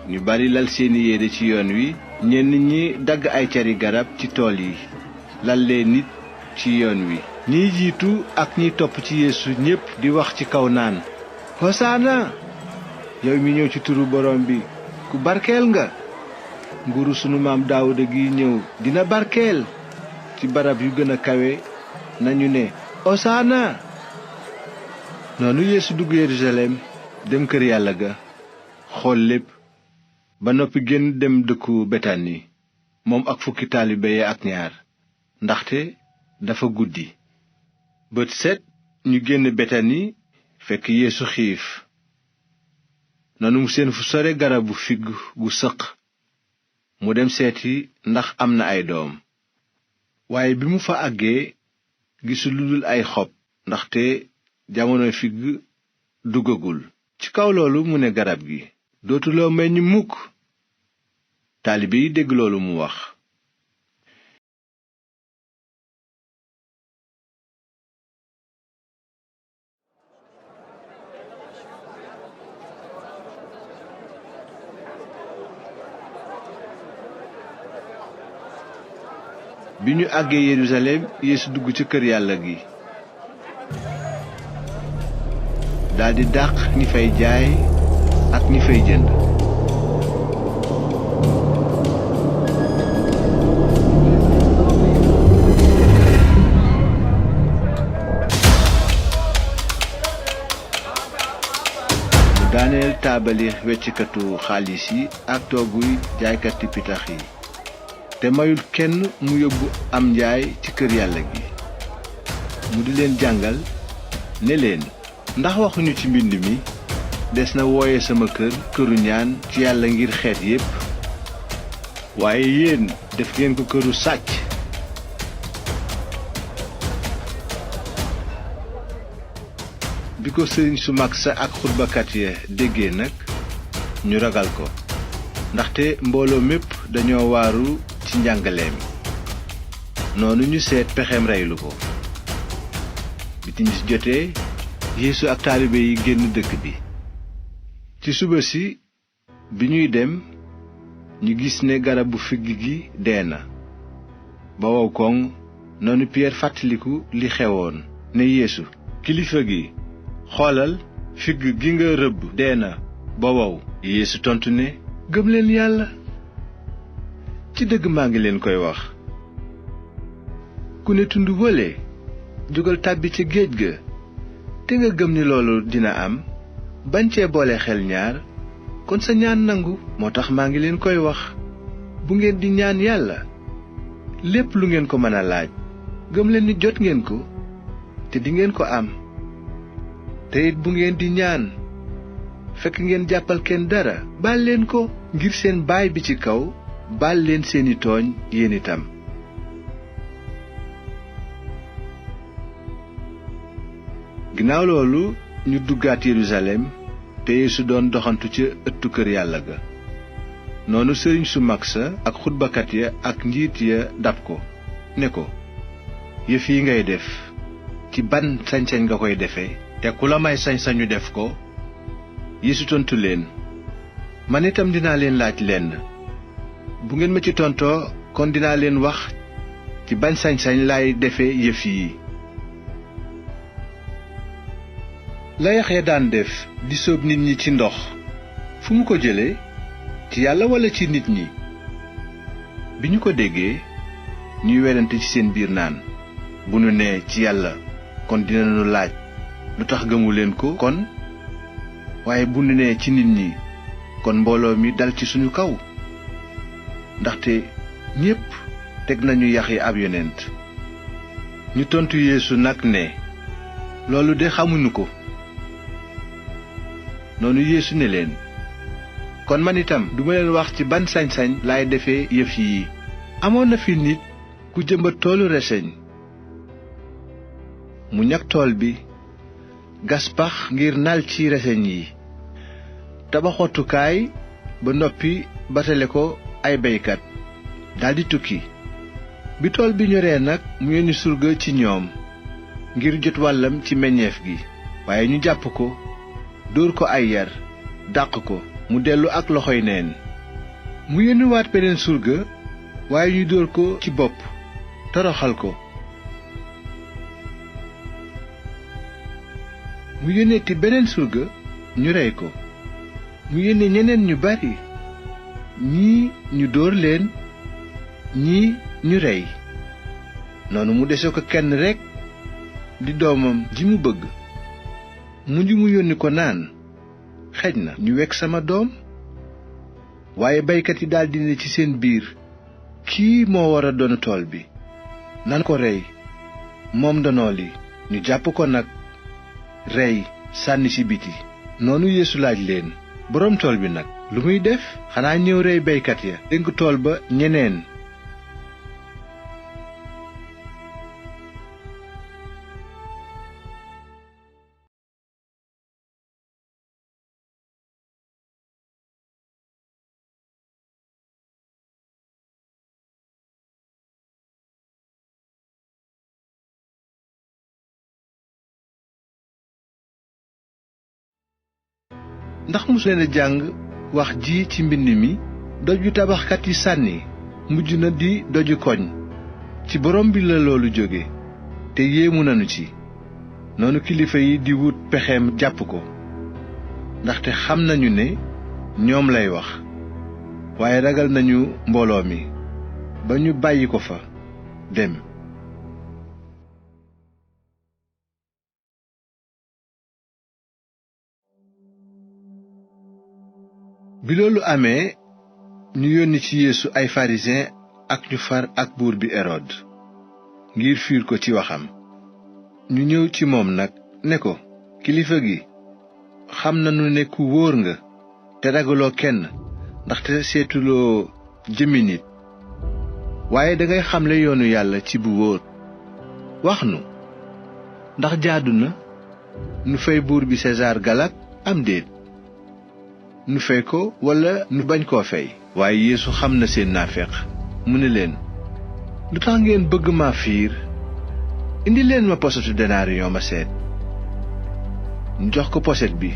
ñu bari lal seeni yére ci yoon wi, ñenn ñi dagg ay cari garab ci tool yi lal leen nit ci yoon wi. ñiy jiitu ak ñiy topp ci Yeesu ñépp di wax ci kaw naan, hosaana yow mi ñëw ci turu borom bi, ku barkeel nga. nguuru sunu maam Daawuda gi ñëw dina barkeel. ci barab yu gën a kawe nañu ne, hosaana. noonu Yeesu dugg Yerusalem dem kër yàlla ga, xool lépp ba noppi génn dem dëkku Betani moom ak fukki taalibe ya ak ñaar, ndaxte dafa guddi. bët set ñu génn Betani fekk Yeesu xiif. noonu mu seen fu sore garabu figg gu sëq, mu dem seeti ndax am na ay doom. waaye bi mu fa àggee gisul lu dul ay xob, ndaxte jamonoy figg duggagul. ci kaw loolu mu ne garab gi, dootuloo meññ mukk. taalibe yi dégg loolu mu wax. bi ñu àggee Yerusalem, Yeesu dugg ci kër yàlla gi, daldi dàq ñi fay jaay ak ñi fay jënd. mu daaneel taabali weccikatu xaalis yi ak tooguy jaaykati pitax yi, te mayul kenn mu yóbbu am njaay ci kër yàlla gi. mu di leen jàngal ne leen, ndax waxuñu ci mbind mi, des na wooye sama kër këru ñaan ci yàlla ngir xeet yépp. waaye yéen def ngeen ko këru sàcc. bi ko sëriñ su mag sa ak xutbakat ya déggee nag, ñu ragal ko, ndaxte mbooloo mépp dañoo waaru ci njàngaleem. noonu ñu seet pexeem reylu ko. bi timis jotee, Yeesu ak taalibe yi génn dëkk bi. ci suba si bi ñuy dem, ñu gis ne garabu figg gi dee na ba wow koŋ. noonu Piyeer fàttaliku li xewoon, ne Yeesu, kilifa gi, xoolal, figg gi nga rëbb dee na ba wow. Yeesu tontu ne, gëm leen yàlla. ci dëgg maa ngi leen koy wax, ku ne tund wële, jógal tàbbi ca géej ga, te nga gëm ni loolu dina am, bañ cee boole xel ñaar, kon sa ñaan nangu. moo tax maa ngi leen koy wax, bu ngeen di ñaan yàlla, lépp lu ngeen ko mën a laaj, gëm leen ni jot ngeen ko, te di ngeen ko am. te it bu ngeen di ñaan, fekk ngeen jàppal kenn dara, baal leen ko, ngir seen baay bi ci kaw baal leen seeni tooñ yéen itam. ginnaaw loolu ñu duggaat Yerusalem, te Yeesu doon doxantu ca ëttu kër yàlla ga. noonu sëriñ su mag sa ak xutbakat ya ak njiit ya dab ko, ne ko, yëf yi ngay def ci ban sañ-sañ nga koy defee, te ku la may sañ-sañu def ko? Yeesu tontu leen, man itam dinaa leen laaj lenn. bu ngeen ma ci tontoo, kon dinaa leen wax ci ban sañ-sañ laay defee yëf yi. la Yaxya daan def di sóob nit ñi ci ndox, fu mu ko jëlee, ci yàlla walla ci nit ñi? bi ñu ko déggee, ñuy werante ci seen biir naan, bu nu nee ci yàlla, kon dinañu laaj, lu tax gëmu leen ko kon? waaye bu nu nee ci nit ñi, kon mbooloo mi dal ci suñu kaw. ndaxte ñépp teg nañu Yaxya ab yonent. ñu tontu Yeesu nag ne, loolu de xamuñu ko. noonu Yeesu ne leen, kon man itam duma leen wax ci ban sañ-sañ laay defee yëf yi. amoon na fi nit ku jëmbat toolu reseñ. mu ñag tool bi, gas pax ngir nal ci reseñ yi, tabax wattukaay ba noppi batale ko ay baykat daldi tukki. Bi tool bi ñoree nag mu yónni surga ci ñoom ngir jot wàllam ci meññeef gi, waaye ñu jàpp ko dóor ko ay yar dàq ko mu dellu ak loxoy neen. mu yónniwaat beneen surga, waaye ñu dóor ko ci bopp toroxal ko. mu yónneeti beneen surga, ñu rey ko. mu yónne ñeneen ñu bari, ñii ñu dóor leen, ñii ñu rey. noonu mu dese ko kenn rekk di doomam ji mu bëgg. mujj mu yónni ko naan, xej na ñu wekk sama doom. waaye baykat yi daldi ne ci seen biir, kii moo war a doon tool bi, nan ko rey moom ndono li. ñu jàpp ko nag rey sànni ci biti. noonu Yeesu laaj leen, boroom tool bi nag lu muy def? xanaa ñëw rey baykat ya dénk tool ba ñeneen. ndax musu leen a jàng wax ji ci mbind mi, doj wi tabaxkat yi sànni mujj na di doju koñ. ci borom bi la loolu jóge, te yéemu nanu ci. noonu kilifa yi di wut pexeem jàpp ko, ndaxte xam nañu ne ñoom lay wax. waaye ragal nañu mbooloo mi ba ñu bàyyi ko fa dem. bi loolu amee, ñu yónni ci Yeesu ay farisiyen ak ñu far ak buur bi Erod ngir fiir ko ci waxam. ñu ñëw ci moom nag ne ko, kilifa gi, xam nanu ne ku wóor nga te ragaloo kenn, ndaxte seetuloo jëmmi nit, waaye dangay xamle yoonu Yàlla ci bu wóor. wax nu, ndax jaadu na nu fay buur bi Sesaar galak am déet? nu fay ko walla nu bañ koo fay? waaye Yeesu xam na seen naafeq, mu ne leen, lu tax ngeen bëgg ma fiir? indi leen ma posetu denaariyon ma seet. ñu jox ko poset bi.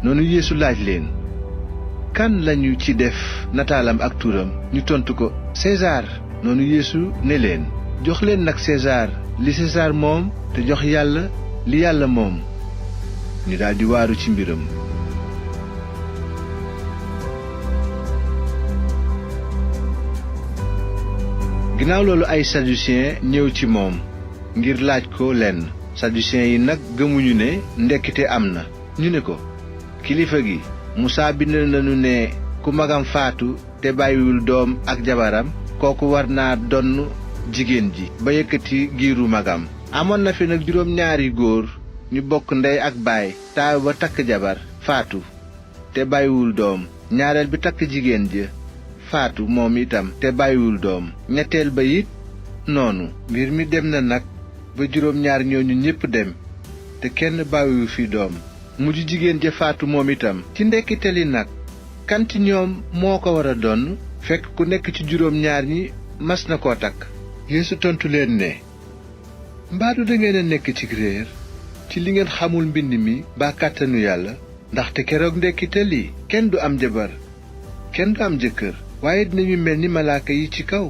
noonu Yeesu laaj leen, kan lañu ci def nataalam ak turam? ñu tontu ko, Sesaar. noonu Yeesu ne leen, jox leen nag Sesaar li Sesaar moom, te jox Yàlla li Yàlla moom. ñu daldi waaru ci mbiram. ginnaaw loolu ay saducéen ñëw ci moom ngir laaj ko lenn. saducéen yi nag gëmuñu ne ndekkite am na. ñu ne ko, kilifa gi, Musaa bind nañu ne ku magam faatu te bàyyiwul doom ak jabaram, kooku war naa donn jigéen ji ba yëkkati giiru magam. amoon na fi nag 2 góor ñu bokk ndey ak baay. taaw ba takk jabar faatu te bàyyiwul doom, ñaareel bi takk jigéen ja faatu moom itam te bàyyiwul doom, ñetteel ba it noonu. mbir mi dem na nag ba 2 ñooñu ñépp dem te kenn bàyyiwu fi doom. mujj jigéen ja faatu moom itam. ci ndekkite li nag kan ci ñoom moo ko war a donn? fekk ku nekk ci 2 ñi mas na koo takk. Yeesu tontu leen ne, mbaadu dangeen a nekk ci réer ci li ngeen xamul mbind mi ba kàttanu Yàlla? ndaxte keroog ndekkite li kenn du am jabar, kenn du am jëkkër, waaye dinañu mel ni malaaka yi ci kaw.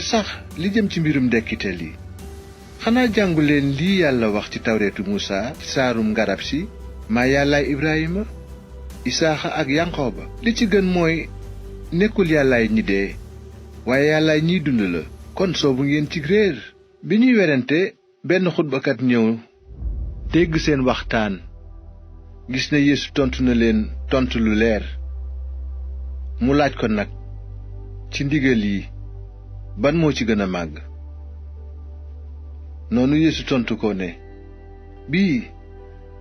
sax li jëm ci mbirum ndekkite li, xanaa jàngu leen lii Yàlla wax ci tawreetu Musaa ci saarum ngarab si, maa Yàllaay Ibrahima, Isaaxa ak Yanqooba. li ci gën mooy nekkul Yàllaay ñi dee, waaye Yàllaay ñiy dund la. kon soobu ngeen ci réer. bi ñuy werante, benn xutbakat ñëw dégg seen waxtaan, gis na Yeesu tontu na leen tontu lu leer. mu laaj ko nag, ci ndigal yi ban moo ci gën a màgg? noonu Yeesu tontu ko ne, bii,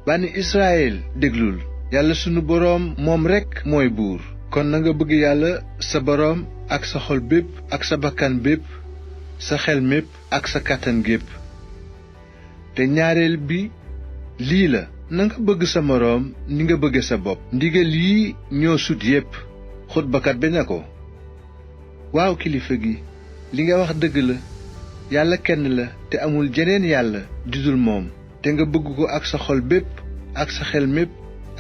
bànni Israyil, déglul, Yàlla sunu boroom moom rekk mooy buur. kon na nga bëgg Yàlla sa boroom ak sa xol bépp, ak sa bakkan bépp, sa xel mépp ak sa kàttan gépp. te ñaareel bi lii la, na nga bëgg sa moroom ni nga bëgge sa bopp. ndigal yi ñoo sut yépp. xutbakat bi ne ko, waaw kilifa gi, li nga wax dëgg la. Yàlla kenn la te amul jeneen yàlla judul moom, te nga bëgg ko ak sa xol bépp, ak sa xel mépp,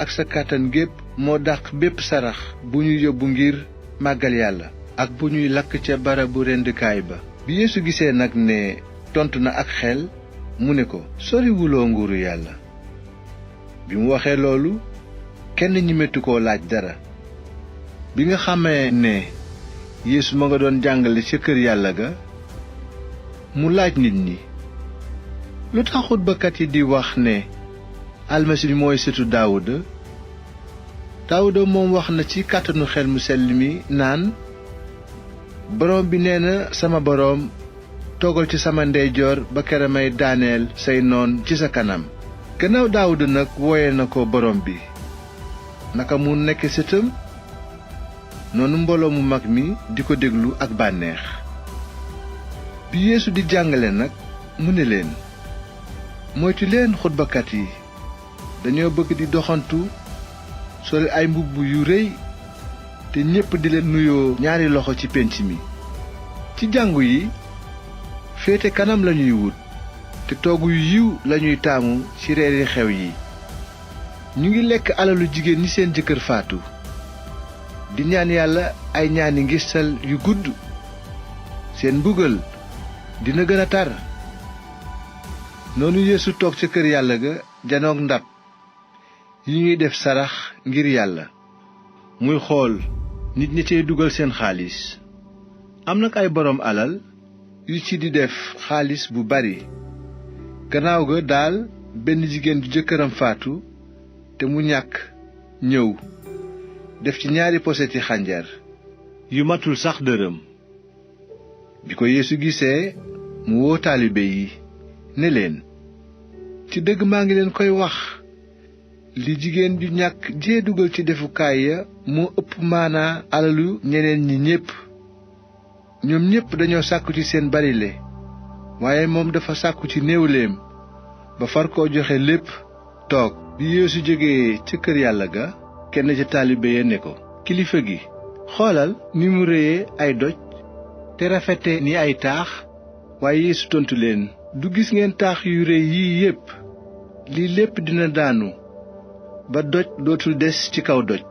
ak sa kàttan gépp moo dàq bépp sarax bu ñu yóbbu ngir màggal yàlla ak bu ñuy lakk ca barabu rendukaay ba. Bi Yeesu gisee nag ne tontu na ak xel, mu ne ko, soriwuloo nguuru yàlla. bi mu waxee loolu, kenn ñimetu koo laaj dara. bi nga xamee ne Yeesu ma nga doon jàngale ca kër yàlla ga, mu laaj nit ñi, lu tax xutbakat yi di wax ne almasi bi mooy sëtu Daawuda moom wax na ci kàttanu xel mu sell mi naan, borom bi nee na sama boroom, toogal ci sama ndeyjoor ba kera may daaneel say noon ci sa kanam. Gannaaw Daawuda nag wooye na ko borom bi, naka mu nekk sëtam? Noonu mbooloo mu mag mi di ko déglu ak bànneex. bi Yeesu di jàngale nag, mu ne leen, moytu leen xutbakat yi, dañoo bëgg di doxantu sol ay mbubb yu rëy te ñépp di leen nuyoo ñaari loxo ci pénc mi. ci jàngu yi féete kanam lañuy wut te toogu yu yiw lañuy taamu ci reeri xew yi. ñu ngi lekk alalu jigéen ñi seen jëkkër faatu, di ñaan yàlla ay ñaani ngistal yu gudd. seen mbugal dina gën a tar. noonu Yeesu toog ca kër yàlla ga janoog ndab yi ñuy def sarax ngir yàlla, muy xool nit ñi cey dugal seen xaalis. am nag ay boroom alal yu ci di def xaalis bu bari. gannaaw ga daal benn jigéen ju jëkkëram faatu te mu ñàkk ñëw def ci 2 poseti xànjar yu matul sax dërëm. bi ko Yeesu gisee, mu woo taalibe yi ne leen, ci dëgg maa ngi leen koy wax, li jigéen ju ñàkk jee dugal ci defukaay ya moo ëpp maanaa alalu ñeneen ñi ñépp. ñoom ñépp dañoo sàkku ci seen barile, waaye moom dafa sàkku ci néewleem ba far koo joxe lépp toog. bi Yeesu jógee ca kër yàlla ga, kenn ca taalibe ya ne ko, kilifa gi, xoolal ni mu réyee ay doj te rafete ni ay taax. waaye Yeesu tontu leen, du gis ngeen taax yu rëy yii yépp? lii lépp dina daanu ba doj dootul des ci kaw doj.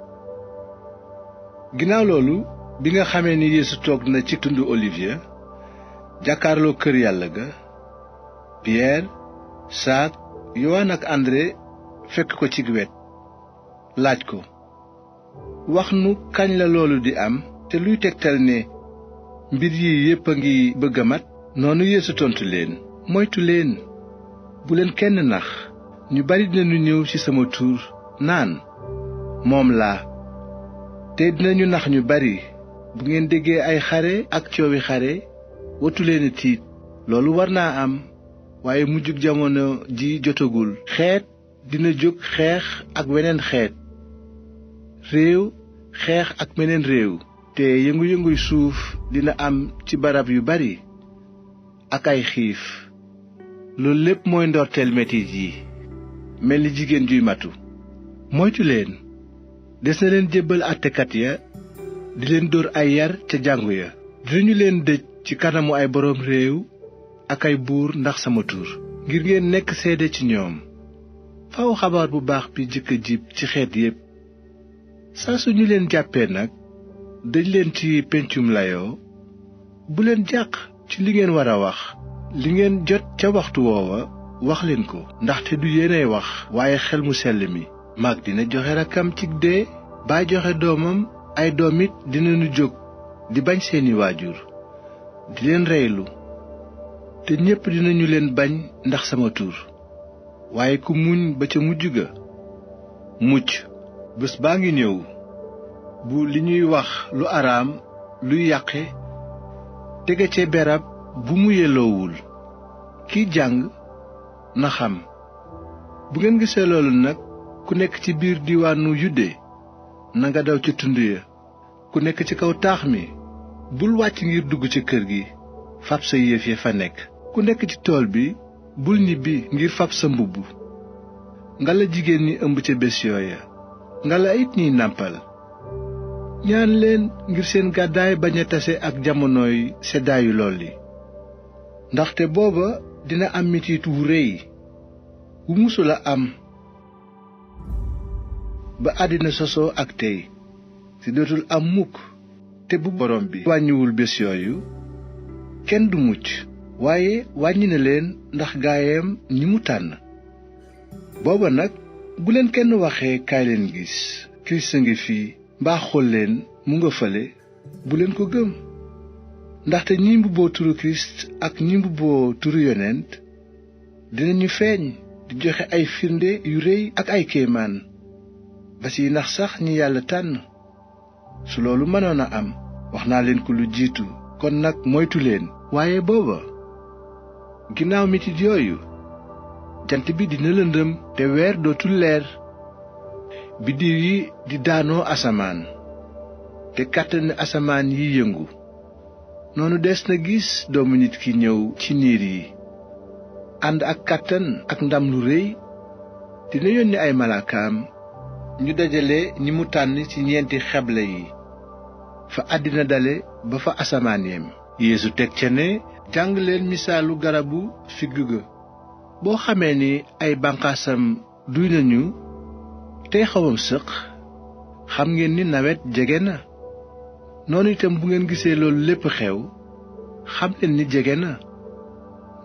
ginnaaw loolu, bi nga xamee ni Yeesu toog na ci tundu Olivier jàkkaarloo kër yàlla ga, Piyeer, Saak, Yowaan ak Andre fekk ko ci wet, laaj ko, wax nu kañ la loolu di am te luy tegtal ne mbir yi yépp a ngi bëgg a mat? noonu Yeesu tontu leen, moytu leen, bu leen kenn nax. ñu bari dinañu ñëw ci sama tur naan, moom laa, te dinañu nax ñu bari. bu ngeen déggee ay xare ak coowi xare, watu leen a tiit. loolu war naa am, waaye mujjug jamono ji jotagul. xeet dina jóg xeex ak weneen xeet, réew xeex ak meneen réew, te yëngu-yënguy suuf dina am ci barab yu bari, ak ay xiif. loolu lépp mooy ndorteel metit yi, mel ni jigéen juy matu. moytu leen, des na leen jébbal àttekat ya, di leen dóor ay yar ca jàngu ya. dinañu leen dëj ci kanamu ay boroom réew ak ay buur ndax sama tur, ngir ngeen nekk seede ci ñoom. faaw xabaar bu baax bi jëkk a jib ci xeet yépp. saa su ñu leen jàppee nag, dëj leen ci pencum layoo. bu leen jàq ci li ngeen war a wax. li ngeen jot ca waxtu woowa wax leen ko, ndaxte du yéenay wax, waaye xel mu sell mi. mag dina joxe rakkam ci dee, baay joxe doomam. ay doom it dinañu jóg di bañ seeni waajur, di leen reylu, te ñépp dinañu leen bañ ndax sama tur. waaye ku muñ ba ca mujj ga mucc. bés baa ngi ñëw bu li ñuy wax lu araam, luy yàqe, tege ca berab bu mu yelloowul. kiy jàng na xam. bu ngeen gisee loolu nag, ku nekk ci biir diwaanu Yude nanga daw ca tund ya. ku nekk ci kaw taax mi bul wàcc ngir dugg ca kër gi fab sa yëf ya fa nekk. ku nekk ci tool bi bul ñibbi ngir fab sa mbubb. ngala jigéen ñi ëmb ca bés yooya, ngala it ñiy nàmpal. ñaan leen ngir seen gàddaay bañ a tase ak jamonoy seddaayu lool li ndaxte booba dina am metit wu rëy wu musula am ba àddina sosoo ak tey te dootul am mukk te bu borom bi wàññiwul bés yooyu kenn du mucc waaye wàññi na leen ndax gaayam ñi mu tànn booba nag bu leen kenn waxee kaay leen gis Kirist a ngi fii mbaa xool leen mu nga fale bu leen ko gëm ndaxte ñi mbubboo turu Kirist ak ñi mbubboo turu yonent dinañu feeñ di joxe ay firnde yu rëy ak ay kéemaan ba ci nax sax ñi Yàlla tànn su loolu mënoon a am wax naa leen ko lu jiitu kon nag moytu leen waaye booba ginnaaw metit yooyu jant bi dina lëndëm te weer dootul leer biddiw yi di daanoo asamaan te kàttani asamaan yi yëngu noonu des na gis doomu nit ki ñëw ci niir yi ànd ak kàttan ak ndam lu rëy dina yónni ay malaakaam ñu dajale ñi mu tànn ci ñeenti xeble yi fa àddina dale ba fa asamaan yem Yeesu teg ca ne jàng leen misaalu garabu figg ga boo xamee ni ay bànqaasam duy nañu tey xawam sëq xam ngeen ni nawet jege na noonu itam bu ngeen gisee loolu lépp xew xam leen ni jege na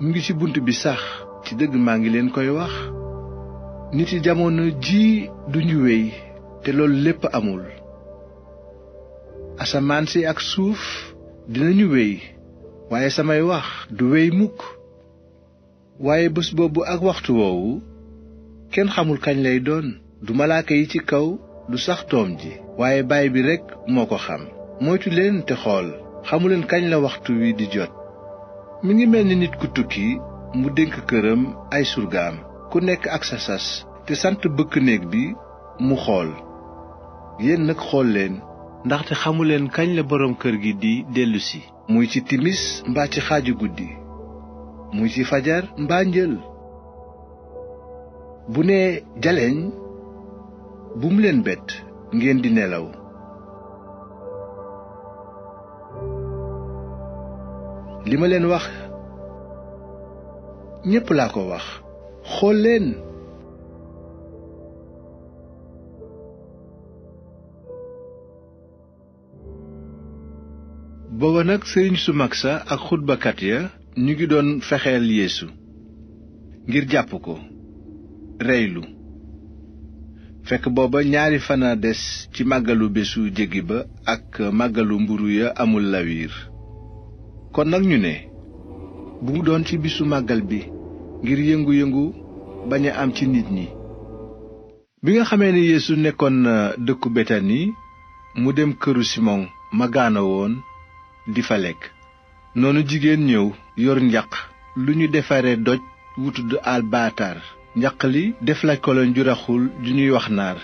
mu ngi ci bunt bi sax ci dëgg maa ngi leen koy wax nit yi jamono ji duñu wéy te loolu lépp amul asamaan si ak suuf dinañu wéy waaye samay wax du wéy mukk waaye bés boobu ak waxtu woowu kenn xamul kañ lay doon du malaaka yi ci kaw du sax doom ji waaye baay bi rekk moo ko xam moytu leen te xool xamuleen kañ la waxtu wi di jot mi ngi mel ni nit ku tukki mu dénk këram ay surgaam ku nekk ak sa sas te sant bëkk néeg bi mu xool yéen nag xool leen ndaxte xamuleen kañ la boroom kër gi di dellusi muy ci timis mbaa ci xaaju guddi muy ci fajar mbaa njël bu nee jaleñ bu mu leen bett ngeen di nelaw li ma leen wax ñépp laa ko wax xool leen booba nag sëriñ su mag sa ak xutbakat ya ñu ngi doon fexeel Yeesu ngir jàpp ko reylu fekk booba ñaari fana des ci màggalu bésu jéggi ba ak màggalu mburu ya amul lawiir kon nag ñu ne bu mu doon ci bisu màggal bi ngir yëngu-yëngu bañ a am ci nit ñi bi nga xamee ne Yeesu nekkoon na dëkku Betani mu dem këru Simon ma gaana woon di fa lekk noonu jigéen ñëw yor njaq lu ñu defare doj wu tudd albaatar njaq li def laj koloñ ju raxul ju ñuy wax naar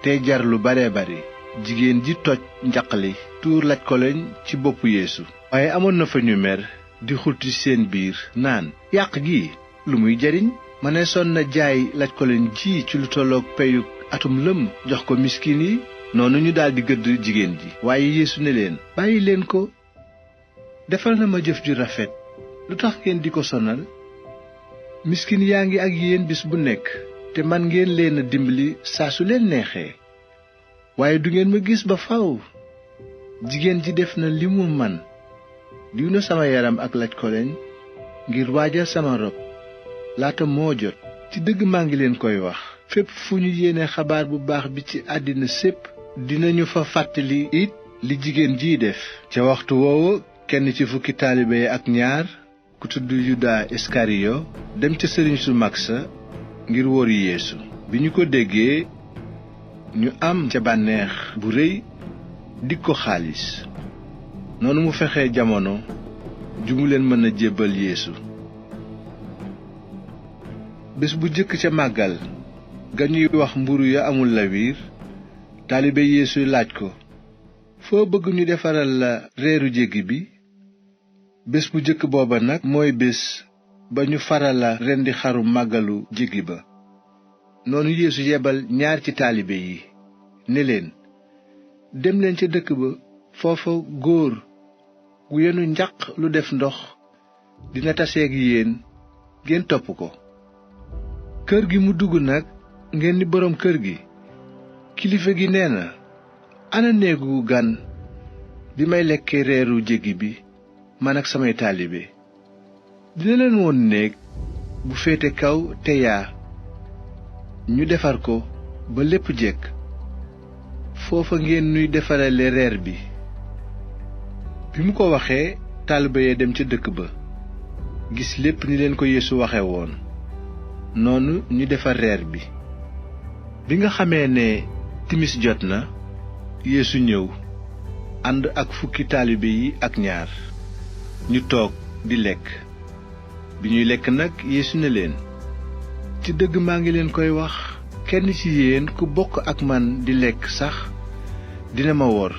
tey jar lu bare bari jigéen ji toj njaq li tuur laj koloñ ci boppu Yeesu waaye amoon na fa ñu mer di xulti seen biir naan yàq gi lu muy jariñ mëneesoon na jaay laj koloñ ji ci lu tolloog peyug atum lëm jox ko miskin yi noonu ñu daldi gëdd jigéen ji waaye Yeesu ne leen bàyyi leen ko defal na ma jëf ju rafet lu tax ngeen di ko sonal miskin yaa ngi ak yéen bis bu nekk te man ngeen leen a dimbali saa su leen neexee waaye du ngeen ma gis ba faw jigéen ji def na li mu man diw na sama yaram ak laj koleñ ngir waajal sama rob laata moo jot ci dëgg maa ngi leen koy wax fépp fu ñu yéene xabaar bu baax bi ci àddina sépp dinañu fa fàttali it li jigéen jiy def ca waxtu woowu kenn ci fukki taalibe yi ak ñaar ku tudd Yuda Iskariyo dem ca sëriñ su mag sa ngir wóori Yeesu bi ñu ko déggee ñu am ca bànneex bu rëy dig ko xaalis noonu mu fexe jamono ju mu leen mën a jébbal Yeesu bés bu jëkk ca màggal ga ñuy wax mburu ya amul lawiir taalibe Yeesu laaj ko foo bëgg ñu defaral la reeru jéggi bi bés bu jëkk booba nag mooy bés ba ñu faral la rendi xaru màggalu jéggi ba noonu Yeesu yebal ñaar ci taalibe yi ne leen dem leen ca dëkk ba, foofa góor gu yenu njaq lu def ndox dina taseeg yéen, ngeen topp ko. Kër gi mu dugg nag ngeen ni boroom kër gi, kilifa gi nee na, ana néegu gan bi may lekke reeru jéggi bi man ak samay taalibe. dina leen woon néeg bu féete kaw te yaa, ñu defar ko ba lépp jekk. foofa ngeen nuy defarale reer bi. bi mu ko waxee, taalibe ya dem ca dëkk ba, gis lépp ni leen ko Yeesu waxe woon. noonu ñu defar reer bi. bi nga xamee ne timis jot na, Yeesu ñëw ànd ak fukki taalibe yi ak ñaar. ñu toog di lekk. bi ñuy lekk nag, Yeesu ne leen, ci dëgg maa ngi leen koy wax, kenn ci yéen ku bokk ak man di lekk sax dina ma wor.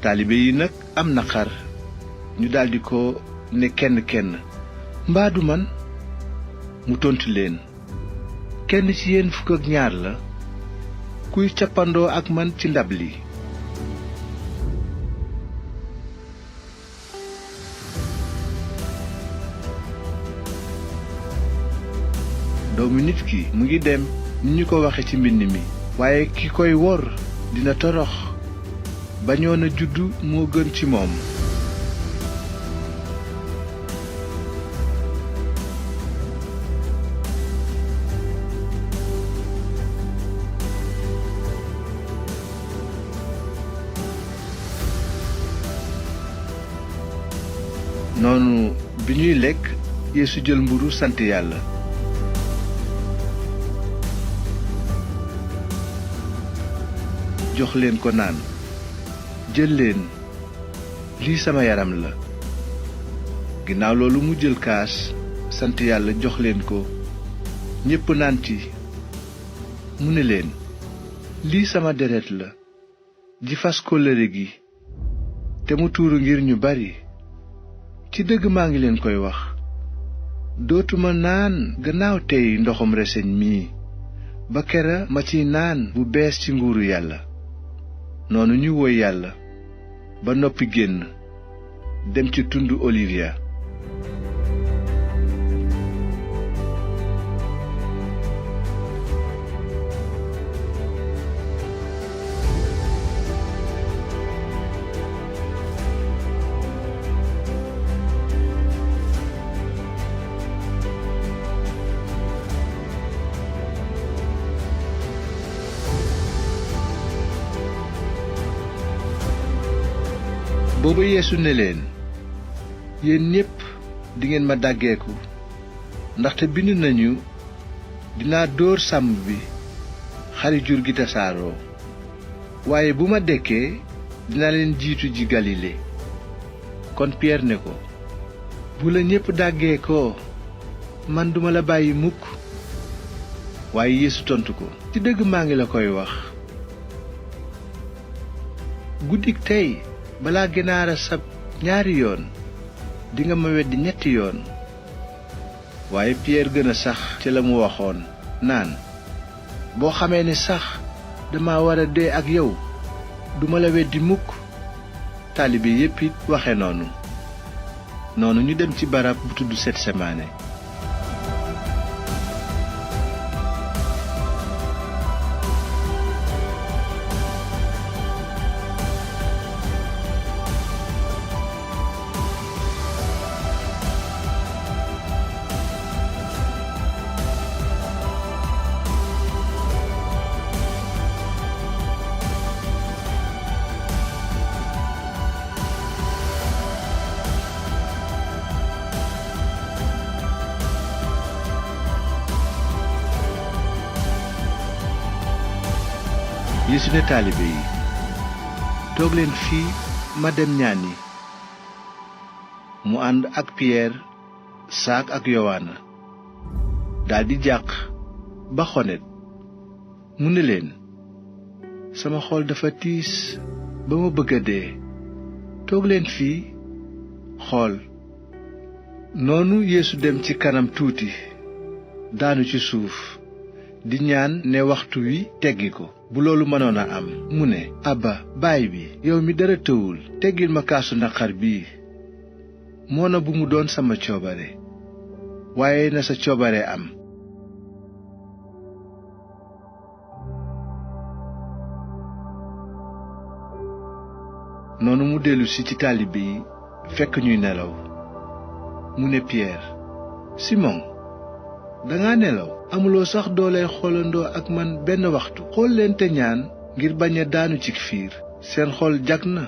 taalibe yi nag am naqar, ñu daldi ko ne kenn mbaa du man? mu tontu leen, kenn ci yéen fukk ak ñaar la kuy cappandoo ak man ci ndab li. doomu nit ki mu ngi dem ni ñu ko waxe ci mbind mi, waaye ki koy wor dina torox. bañoon a juddu moo gën ci moom. noonu bi ñuy lekk, Yeesu jël mburu sant Yàlla, jox leen ko naan, jël leen, lii sama yaram la. ginnaaw loolu mu jël kaas, sant Yàlla jox leen ko, ñépp naan ci. mu ne leen, lii sama deret la ji fas kóllëre gi, te mu tuuru ngir ñu bari. ci dëgg maa ngi leen koy wax, dootuma naan gannaaw tey ndoxum reseñ mii, ba kera ma ciy naan bu bees ci nguuru Yàlla. noonu ñu woy Yàlla ba noppi génn dem ci tundu Olivier. booba Yeesu ne leen, yéen ñépp dingeen ma dàggeeku, ndaxte bind nañu, dinaa dóor sàmm bi, xari jur gi tasaaroo. waaye bu ma dekkee, dinaa leen jiitu ji Galile. kon Piyeer ne ko, bu la ñépp dàggeekoo, man duma la bàyyi mukk. waaye Yeesu tontu ko, ci dëgg maa ngi la koy wax, guddik tey balaa ginaara sab ñaari yoon dinga ma weddi ñetti yoon. waaye Piyeer gën a sax ci la mu waxoon naan, boo xamee ni sax dama war a dee ak yow, duma la weddi mukk. taalibe yépp it waxe noonu. noonu ñu dem ci barab bu tudd Setsemaane. Yeesu ne taalibe yi, toog leen fii ma dem ñaani. mu ànd ak Piyeer, Saak ak Yowaana, daldi jàq ba xonet. mu ne leen, sama xol dafa tiis ba ma bëgg a dee, toog leen fii xool. noonu Yeesu dem ci kanam tuuti, daanu ci suuf, di ñaan ne waxtu wi teggi ko. bu loolu mënoon a am mu ne, Abba, baay bi, yow mi dara tëwul, teggil ma kaasu naqar bii. moona bu mu doon sama coobare, waaye na sa coobare am. noonu mu dellusi ci taalibe yi fekk ñuy nelaw. mu ne Pierre, Simon, danga nelaw? amuloo sax dooley xoolandoo ak man benn waxtu? xool leen te ñaan ngir bañ a daanu ci fiir. seen xol jag na,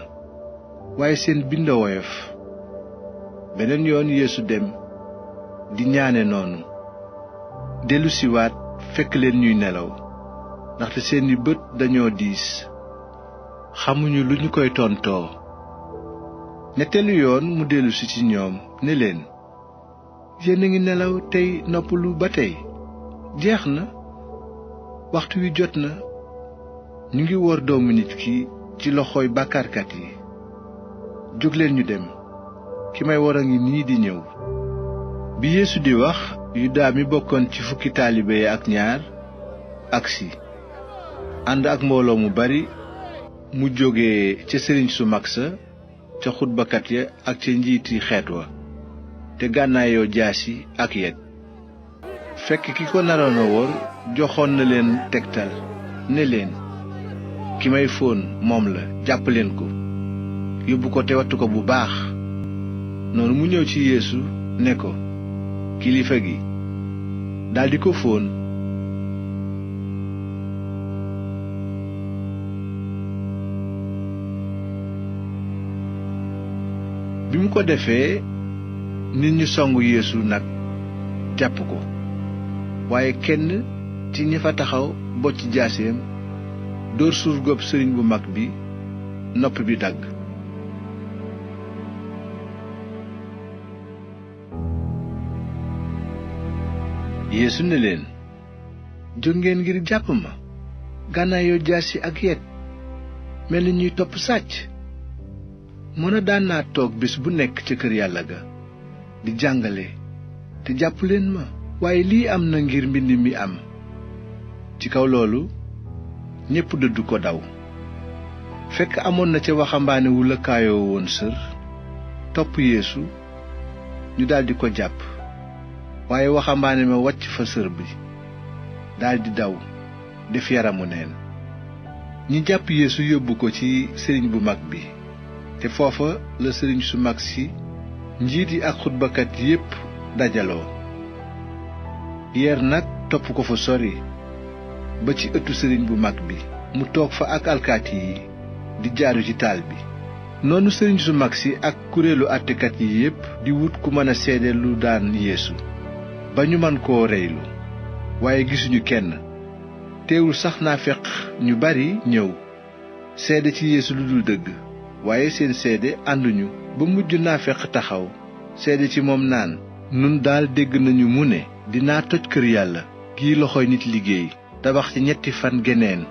waaye seen bind woyof. beneen yoon Yeesu dem di ñaane noonu, dellusiwaat fekk leen ñuy nelaw, ndaxte seeni bët dañoo diis, xamuñu lu ñu koy tontoo. ñetteelu yoon mu dellusi ci ñoom ne leen, yéen a ngi nelaw tey noppalu ba tey? jeex na, waxtu wi jot na. ñu ngi wor doomu nit ki ci loxooy bàkkaarkat yi. jóg leen ñu dem, ki may wor a ngi nii di ñëw. bi Yeesu di wax, Yudaa mi bokkoon ci fukki taalibe yi ak ñaar agsi, ànd ak mbooloo mu bari mu jóge ca sëriñ su mag sa, ca xutbakat ya ak ca njiiti xeet wa, te gànnaayoo jaasi ak yet. fekk ki ko naroon a wor joxoon na leen tegtal ne leen, ki may fóon moom la, jàpp leen ko, yóbbu ko te wattu ko bu baax. noonu mu ñëw ci Yeesu ne ko, kilifa gi, daldi ko fóon. bi mu ko defee, nit ñu songu Yeesu nag jàpp ko, waaye kenn ci ñi fa taxaw bocc jaaseem dóor surgoob sëriñ bu mag bi, nopp bi dagg. Yeesu ne leen, jóg ngeen ngir jàpp ma, gànnaayoo jaasi ak yet, mel ni ñuy topp sàcc. mën a daan naa toog bés bu nekk ca kër yàlla ga di jàngale, te jàpp leen ma. waaye lii am na ngir mbind mi am. ci kaw loolu ñépp dëddu ko daw. fekk amoon na ca waxambaane wu lëkkaayoo woon sër topp Yeesu, ñu daldi ko jàpp. waaye waxambaane ma wàcc fa sër bi, daldi daw def yaramu neen. ñi jàpp Yeesu yóbbu ko ci sëriñ bu mag bi, te foofa la sëriñ su mag si, njiit yi ak xutbakat yépp dajaloo. Piyeer nag topp ko fa sori ba ci ëttu sëriñ bu mag bi, mu toog fa ak alkaati yi di jaaru ci taal bi. noonu sëriñ su mag si ak kuréelu àttekat yi yépp di wut ku mën a seede lu daan Yeesu ba ñu man koo reylu, waaye gisuñu kenn. teewul sax naafeq ñu bari ñëw seede ci Yeesu lu dul dëgg, waaye seen seede ànduñu. ba mujj naafeq taxaw seede ci moom naan, nun daal dégg nañu mu ne, dinaa toj kër yàlla gii loxoy nit liggéey, tabax ci 3 fan geneen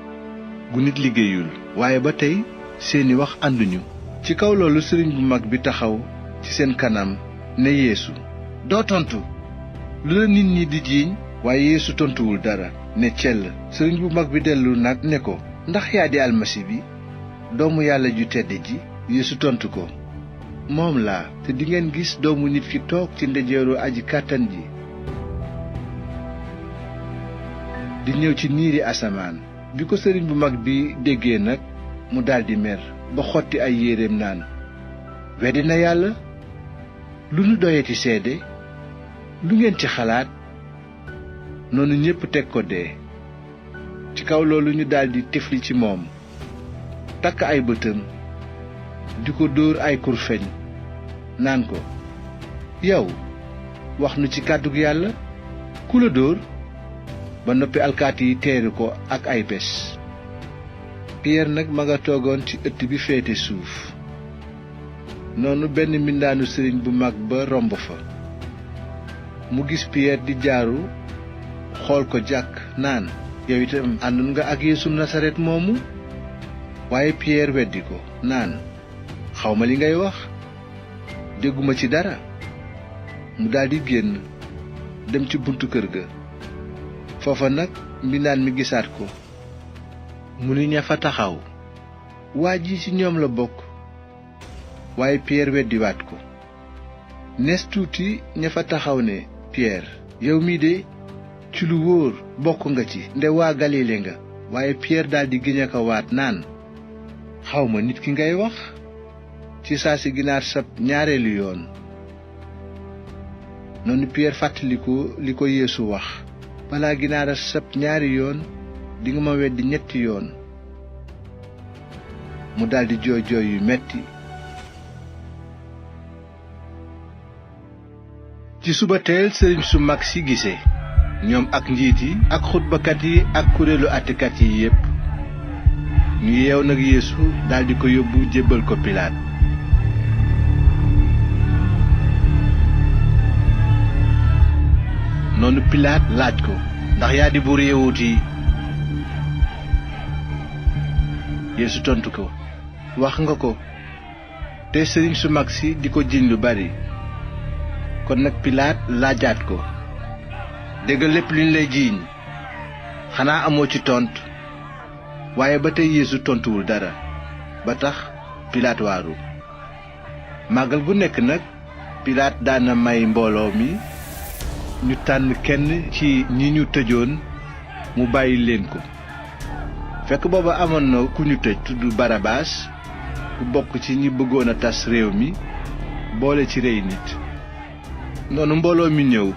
gu nit liggéeyul. waaye ba tey seeni wax ànduñu. ci kaw loolu sëriñ bu mag bi taxaw ci seen kanam ne Yeesu, doo tontu lu la nit ñi di jiiñ? waaye Yeesu tontuwul dara, ne cell. sëriñ bu mag bi dellu nag ne ko, ndax yaa di almasi bi, doomu yàlla ju tedd ji? Yeesu tontu ko, moom laa, te dingeen gis doomu nit ki toog ci ndejeeru aji kàttan ji di ñëw ci niiri asamaan. bi ko sëriñ bu mag bi déggee nag, mu daldi mer ba xotti ay yéreem naan, weddi na yàlla. lu nu doyati seede? lu ngeen ci xalaat? noonu ñépp teg ko dee. ci kaw loolu ñu daldi tifli ci moom, takk ay bëtam, di ko dóor ay kurfeñ, naan ko, yow wax nu ci kàddug yàlla, ku la dóor? ba noppi alkaati yi teeru ko ak ay bés. Piyeer nag ma nga toogoon ci ëtt bi féete suuf. noonu benn mbindaanu sëriñ bu mag ba romb fa. mu gis Piyeer di jaaru, xool ko jàkk naan, yow itam àndoon nga ak Yeesu Nasaret moomu? waaye Piyeer weddi ko naan, xawma li ngay wax, dégguma ci dara. mu daldi génn dem ci buntu kër ga. foofa nag mbindaan mi gisaat ko mu ni ña fa taxaw, waa ji ci ñoom la bokk. waaye Piyeer weddiwaat ko. nees tuuti ña fa taxaw ne Piyeer, yow mii de ci lu wóor bokk nga ci, nde waa Galile nga. waaye Piyeer daldi giñ ak a waat naan, xawma nit ki ngay wax. ci saa si ginaar sab ñaareelu yoon. noonu Piyeer fàttaliku li ko Yeesu wax, balaa ginaar a sab ñaari yoon dinga ma weddi ñetti yoon. mu daldi jooy jooy yu metti. ci suba teel sëriñ su mag si gise, ñoom ak njiit yi ak xutbakat yi ak kuréelu àttekat yi yépp. ñu yeew nag Yeesu daldi ko yóbbu jébbal ko Pilaat. noonu Pilaat laaj ko, ndax yaa di buur Yawut yi? Yeesu tontu ko, wax nga ko. te sëriñ su mag si di ko jiiñ lu bari. kon nag Pilaat laajaat ko, déggal lépp li ñu lay jiiñ, xanaa amoo ci tontu? waaye ba tey Yeesu tontuwul dara, ba tax Pilaat waaru. màggal gu nekk nag Pilaat daana may mbooloo mi ñu tànn kenn ci ñi ñu tëjoon mu bàyyi leen ko. fekk booba amoon na ku ñu tëj tudd Barabaas, ku bokk ci ñi bëggoon a tas réew mi boole ci rey nit. noonu mbooloo mi ñëw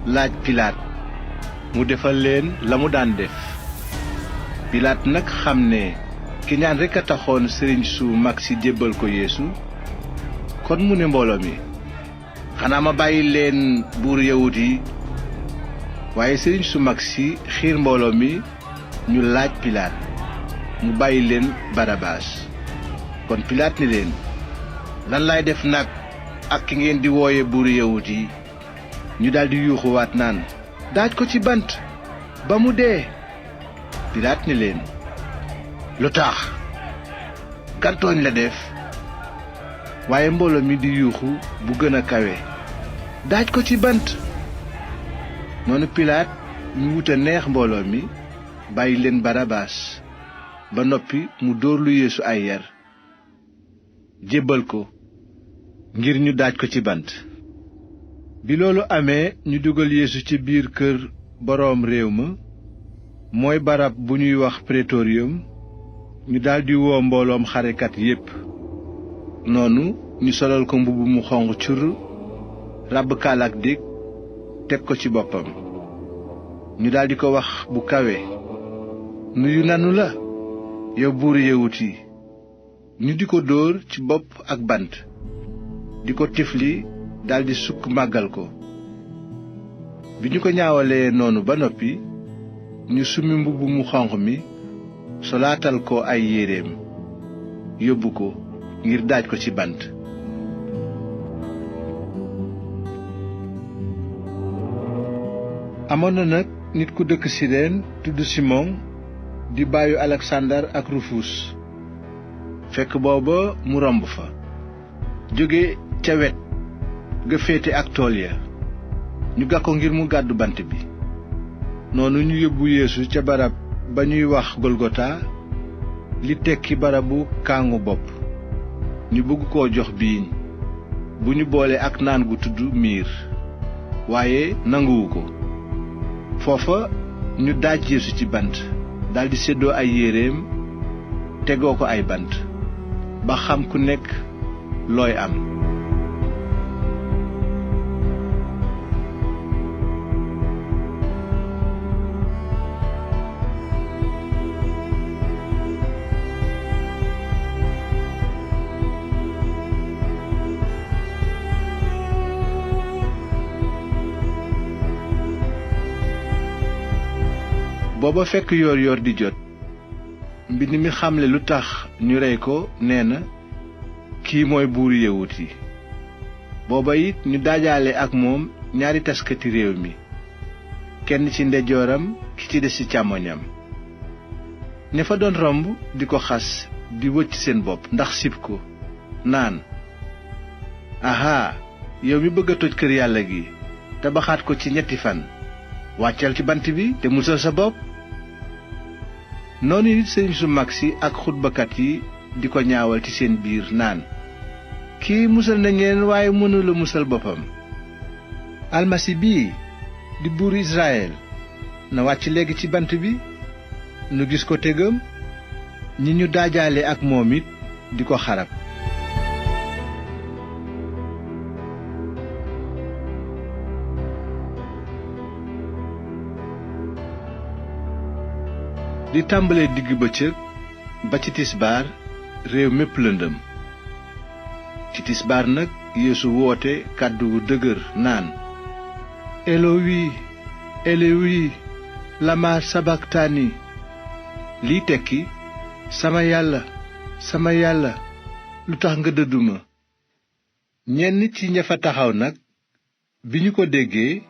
laaj Pilaat mu defal leen la mu daan def. Pilaat nag xam ne ki ñaan rekk a taxoon sëriñ su mag si jébbal ko Yeesu. kon mu ne mbooloo mi, xanaa ma bàyyi leen buur Yawut yi? waaye sëriñ su mag si xiir mbooloo mi ñu laaj Pilaat mu bàyyi leen Barabaas. kon Pilaat ni leen, lan laay def nag ak ki ngeen di wooye buur Yawut yi? ñu daldi yuuxuwaat naan, daaj ko ci bant ba mu dee. Pilaat ni leen, lu tax? gantooñ la def. waaye mbooloo mi di yuuxu bu gën a kawe, daaj ko ci bant. noonu Pilaat ñu wuta neex mbooloo mi bàyyi leen Barabaas. ba noppi mu dóor lu Yeesu ay yar, jébbal ko ngir ñu daaj ko ci bant. bi loolu amee ñu dugal Yeesu ci biir kër boroom réew ma, mooy barab bu ñuy wax Prétorium. ñu daldi woo mbooloom xarekat yépp. noonu ñu solal ko mbubb mu xonq cur, ràbb kaalaak dég teg ko ci boppam. ñu daldi ko wax bu kawe, nuyu nanu la, yow buuru Yawut yi. ñu di ko dóor ci bopp ak bant, di ko tifli daldi sukk màggal ko. bi ñu ko ñaawalee noonu ba noppi, ñu summi mbubb mu xonq mi solaatal ko ay yéreem, yóbbu ko ngir daaj ko ci bant. amoon na nag nit ku dëkk Sireen tudd Simon, di baayu Alexandar ak Rufus. fekk booba mu romb fa, jóge ca wet ga féete ak tool ya. ñu gàkk ko ngir mu gàddu bant bi. noonu ñu yóbbu Yeesu ca barab ba ñuy wax Golgota, li tekki barabu kaangu bopp. ñu bëgg koo jox biiñ bu ñu boole ak naan gu tudd miir, waaye nanguwu ko. foofa ñu daaj Yeesu ci bant, daldi séddoo ay yéreem tegoo ko ay bant, ba xam ku nekk looy am. booba fekk yoor yoor di jot, mbind mi xamle lu tax ñu rey ko nee na, kii mooy buuru Yawut yi. booba it ñu daajaale ak moom ñaari taskati réew mi, kenn ci ndeyjooram ki ci des ci càmmoñam. ña fa doon romb di ko xas di wëcc seen bopp ndax sib ko, naan, aha, yow mi bëgg a toj kër Yàlla gi tabaxaat ko ci 3 fan, wàccal ci bant bi te musal sa bopp. noonu nit sëriñ su mag si ak xutbakat yi di ko ñaawal ci seen biir naan, kii musal na ñeneen waaye mënula musal boppam. almasi bii di buuru Israyel na wàcc léegi ci bant bi nu gis ko te gëm. ñi ñu daajaale ak moom it di ko xarab. di tàmbalee digg bëccëg ba ci tisbaar réew mépp lëndëm. ci tisbaar nag Yeesu woote kàddu gu dëgër naan, Elowi Elowi lama sabaktani, liy tekki, sama yàlla lu tax nga dëdduma. ñenn ci ña fa taxaw nag bi ñu ko déggee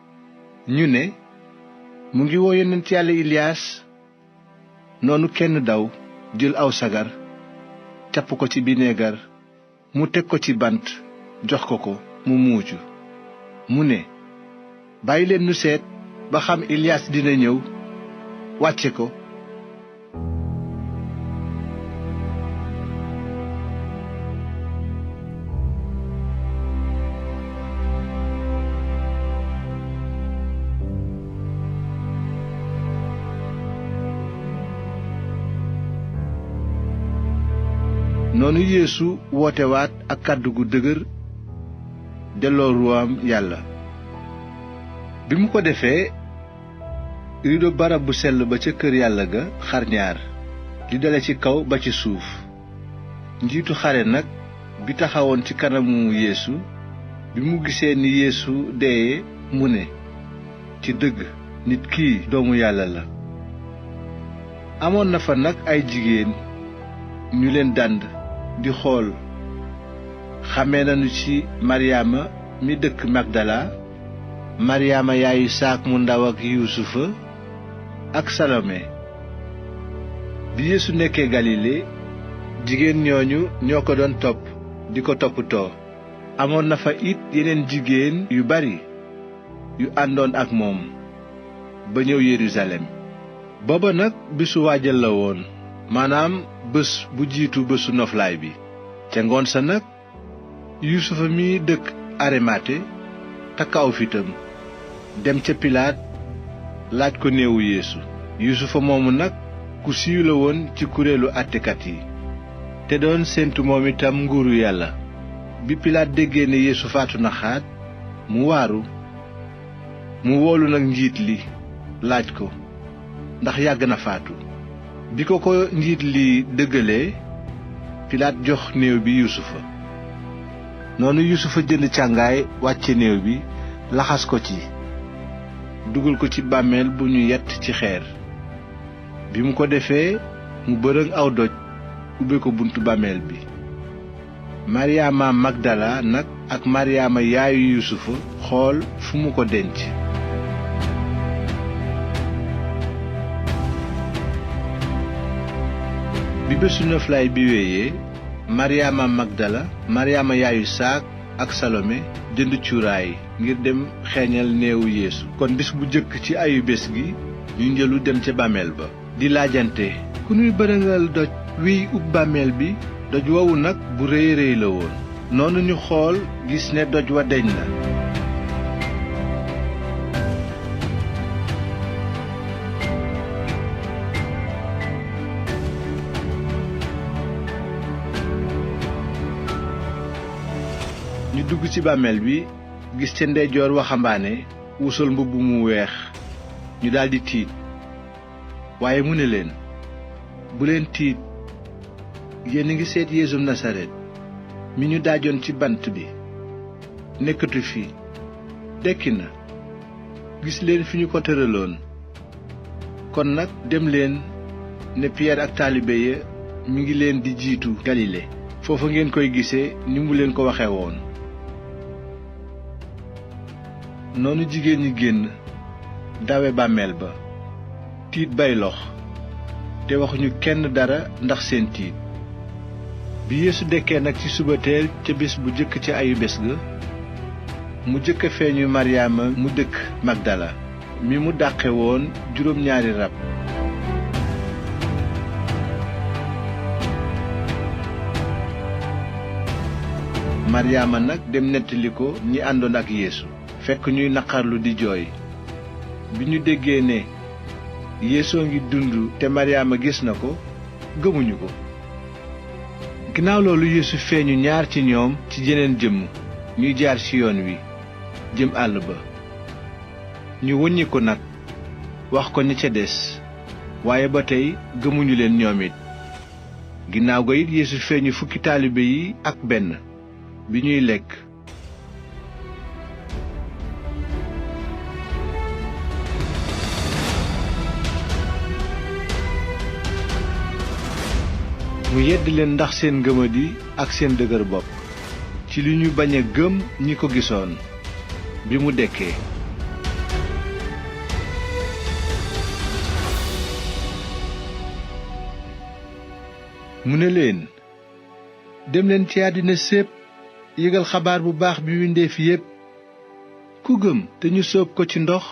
ñu ne, mu ngi woo yonent yàlla Iliyaas. noonu kenn daw jël aw sagar capp ko ci bineegar mu teg ko ci bant jox ko mu muucu. mu ne, bàyyi leen nu seet ba xam Iliyaas dina ñëw wàcce ko. noonu Yeesu wootewaat ak kàddu gu dëgër delloo ruwaam yàlla. bi mu ko defee rido barab bu sell ba ca kër yàlla ga xar ñaar, li dale ci kaw ba ci suuf. njiitu xare nag bi taxawoon ci kanamu Yeesu bi mu gisee ni Yeesu deeye mu ne, ci dëgg nit kii doomu yàlla la. amoon na fa nag ay jigéen ñu leen dànd di xool. xàmmee nañu ci Maryaama mi dëkk Magdala, Maryaama yaayu saak mu ndaw ak Yuusufa ak Salome. bi Yeesu nekkee Galile, jigéen ñooñu ñoo ko doon topp di ko toppatoo. amoon na fa it yeneen jigéen yu bari yu àndoon ak moom ba ñëw Yerusalem. booba nag bisu waajal la woon, maanaam bés bu jiitu bésu noflaay bi. ca ngoon sa nag Yuusufa mi dëkk Arimate takk aw fitam dem ca Pilaat laaj ko néewu Yeesu. Yuusufa moomu nag ku siiw la woon ci kuréelu àttekat yi te doon séentu moom itam nguuru yàlla. bi Pilaat déggee ne Yeesu faatu na xaat mu waaru. mu woolu nag njiit li laaj ko ndax yàgg na faatu. bi ko njiit li dëggalee, Pilaat jox néew bi Yuusufa. noonu Yuusufa jënd càngaay wàcce néew bi laxas ko ci, dugal ko ci bàmmeel bu ñu yett ci xeer. bi mu ko defee mu bërëng aw doj ubbe ko buntu bàmmeel bi. Maryaama Magdala nag ak Maryaama yaayu Yuusufa xool fu mu ko denc. bi bésu noflaay bi wéyee, Maryaama Magdala, Maryaama yaayu saak ak Salome jënd cuuraay ngir dem xeeñal néewu Yeesu. kon bis bu jëkk ci ayu bés gi ñu njëlu dem ca bàmmeel ba di laajante, ku nuy bërëngal doj wiy ub bàmmeel bi. doj wowu nag bu rëy rëy la woon. noonu ñu xool gis ne doj wa deñ na. ñu dugg ci bàmmeel bi gis ca ndeyjoor waxambaane wu sol mbubb mu weex. ñu daldi tiit. waaye mu ne leen, bu leen tiit, yéen a ngi seet Yeesu Nasaret mi ñu daajoon ci bant bi. nekkatu fi, dekki na. gis leen fi ñu ko tëraloon. kon nag dem leen ne Piyeer ak taalibe ya mi ngi leen di jiitu Galile. foofa ngeen koy gisee ni mu leen ko waxe woon. noonu jigéen ñi génn dawe bàmmeel ba, tiit bay lox, te waxuñu kenn dara ndax seen tiit. bi Yeesu dekkee nag ci subateel ca bés bu jëkk ci ayu bés ga, mu jëkk a feeñu Maryaama mu dëkk Magdala, mi mu dàqe woon juróom-ñaari rab. maryaama nag dem nettali ko ñi àndoon ak yeesu fekk ñuy naqarlu di jooy. bi ñu déggee ne yeesoo ngi dund te maryaama gis na ko gëmuñu ko. ginnaaw loolu yeesu feeñu ñaar ci ñoom ci jeneen jëmm ñuy jaar ci yoon wi jëm àll ba. ñu wuññi ko nag wax ko ñi ca des, waaye ba tey gëmuñu leen ñoom it. ginnaaw ga it yeesu feeñu fukki taalibe yi ak benn bi ñuy lekk. mu yedd leen ndax seen ngëmadi ak seen dëgër bopp ci li ñu bañ a gëm ñi ko gisoon bi mu dekkee. mu ne leen, dem leen ci àddina sépp yëgal xabaar bu baax bi windeef yépp. ku gëm te ñu sóob ko ci ndox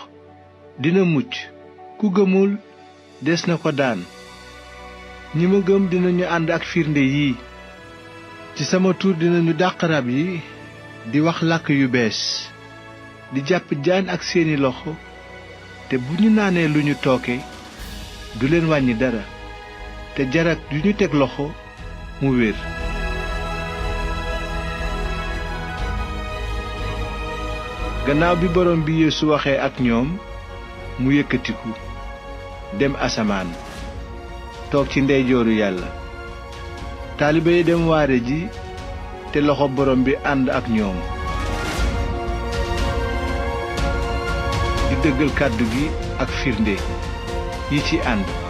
dina mucc, ku gëmul des na ko daan. ñi ma gëm dinañu ànd ak firnde yii: ci sama tur dinañu dàq rab yi, di wax làkk yu bees, di jàpp jaan ak seeni loxo, te bu ñu naanee lu ñu tooke du leen wàññi dara, te jarag yu ñu teg loxo mu wér. gannaaw bi borom bi Yeesu waxee ak ñoom mu yëkkatiku dem asamaan toog ci ndeyjooru yàlla. taalibe yi dem waare ji te loxo borom bi ànd ak ñoom di dëggal kàddu gi ak firnde yi ci ànd.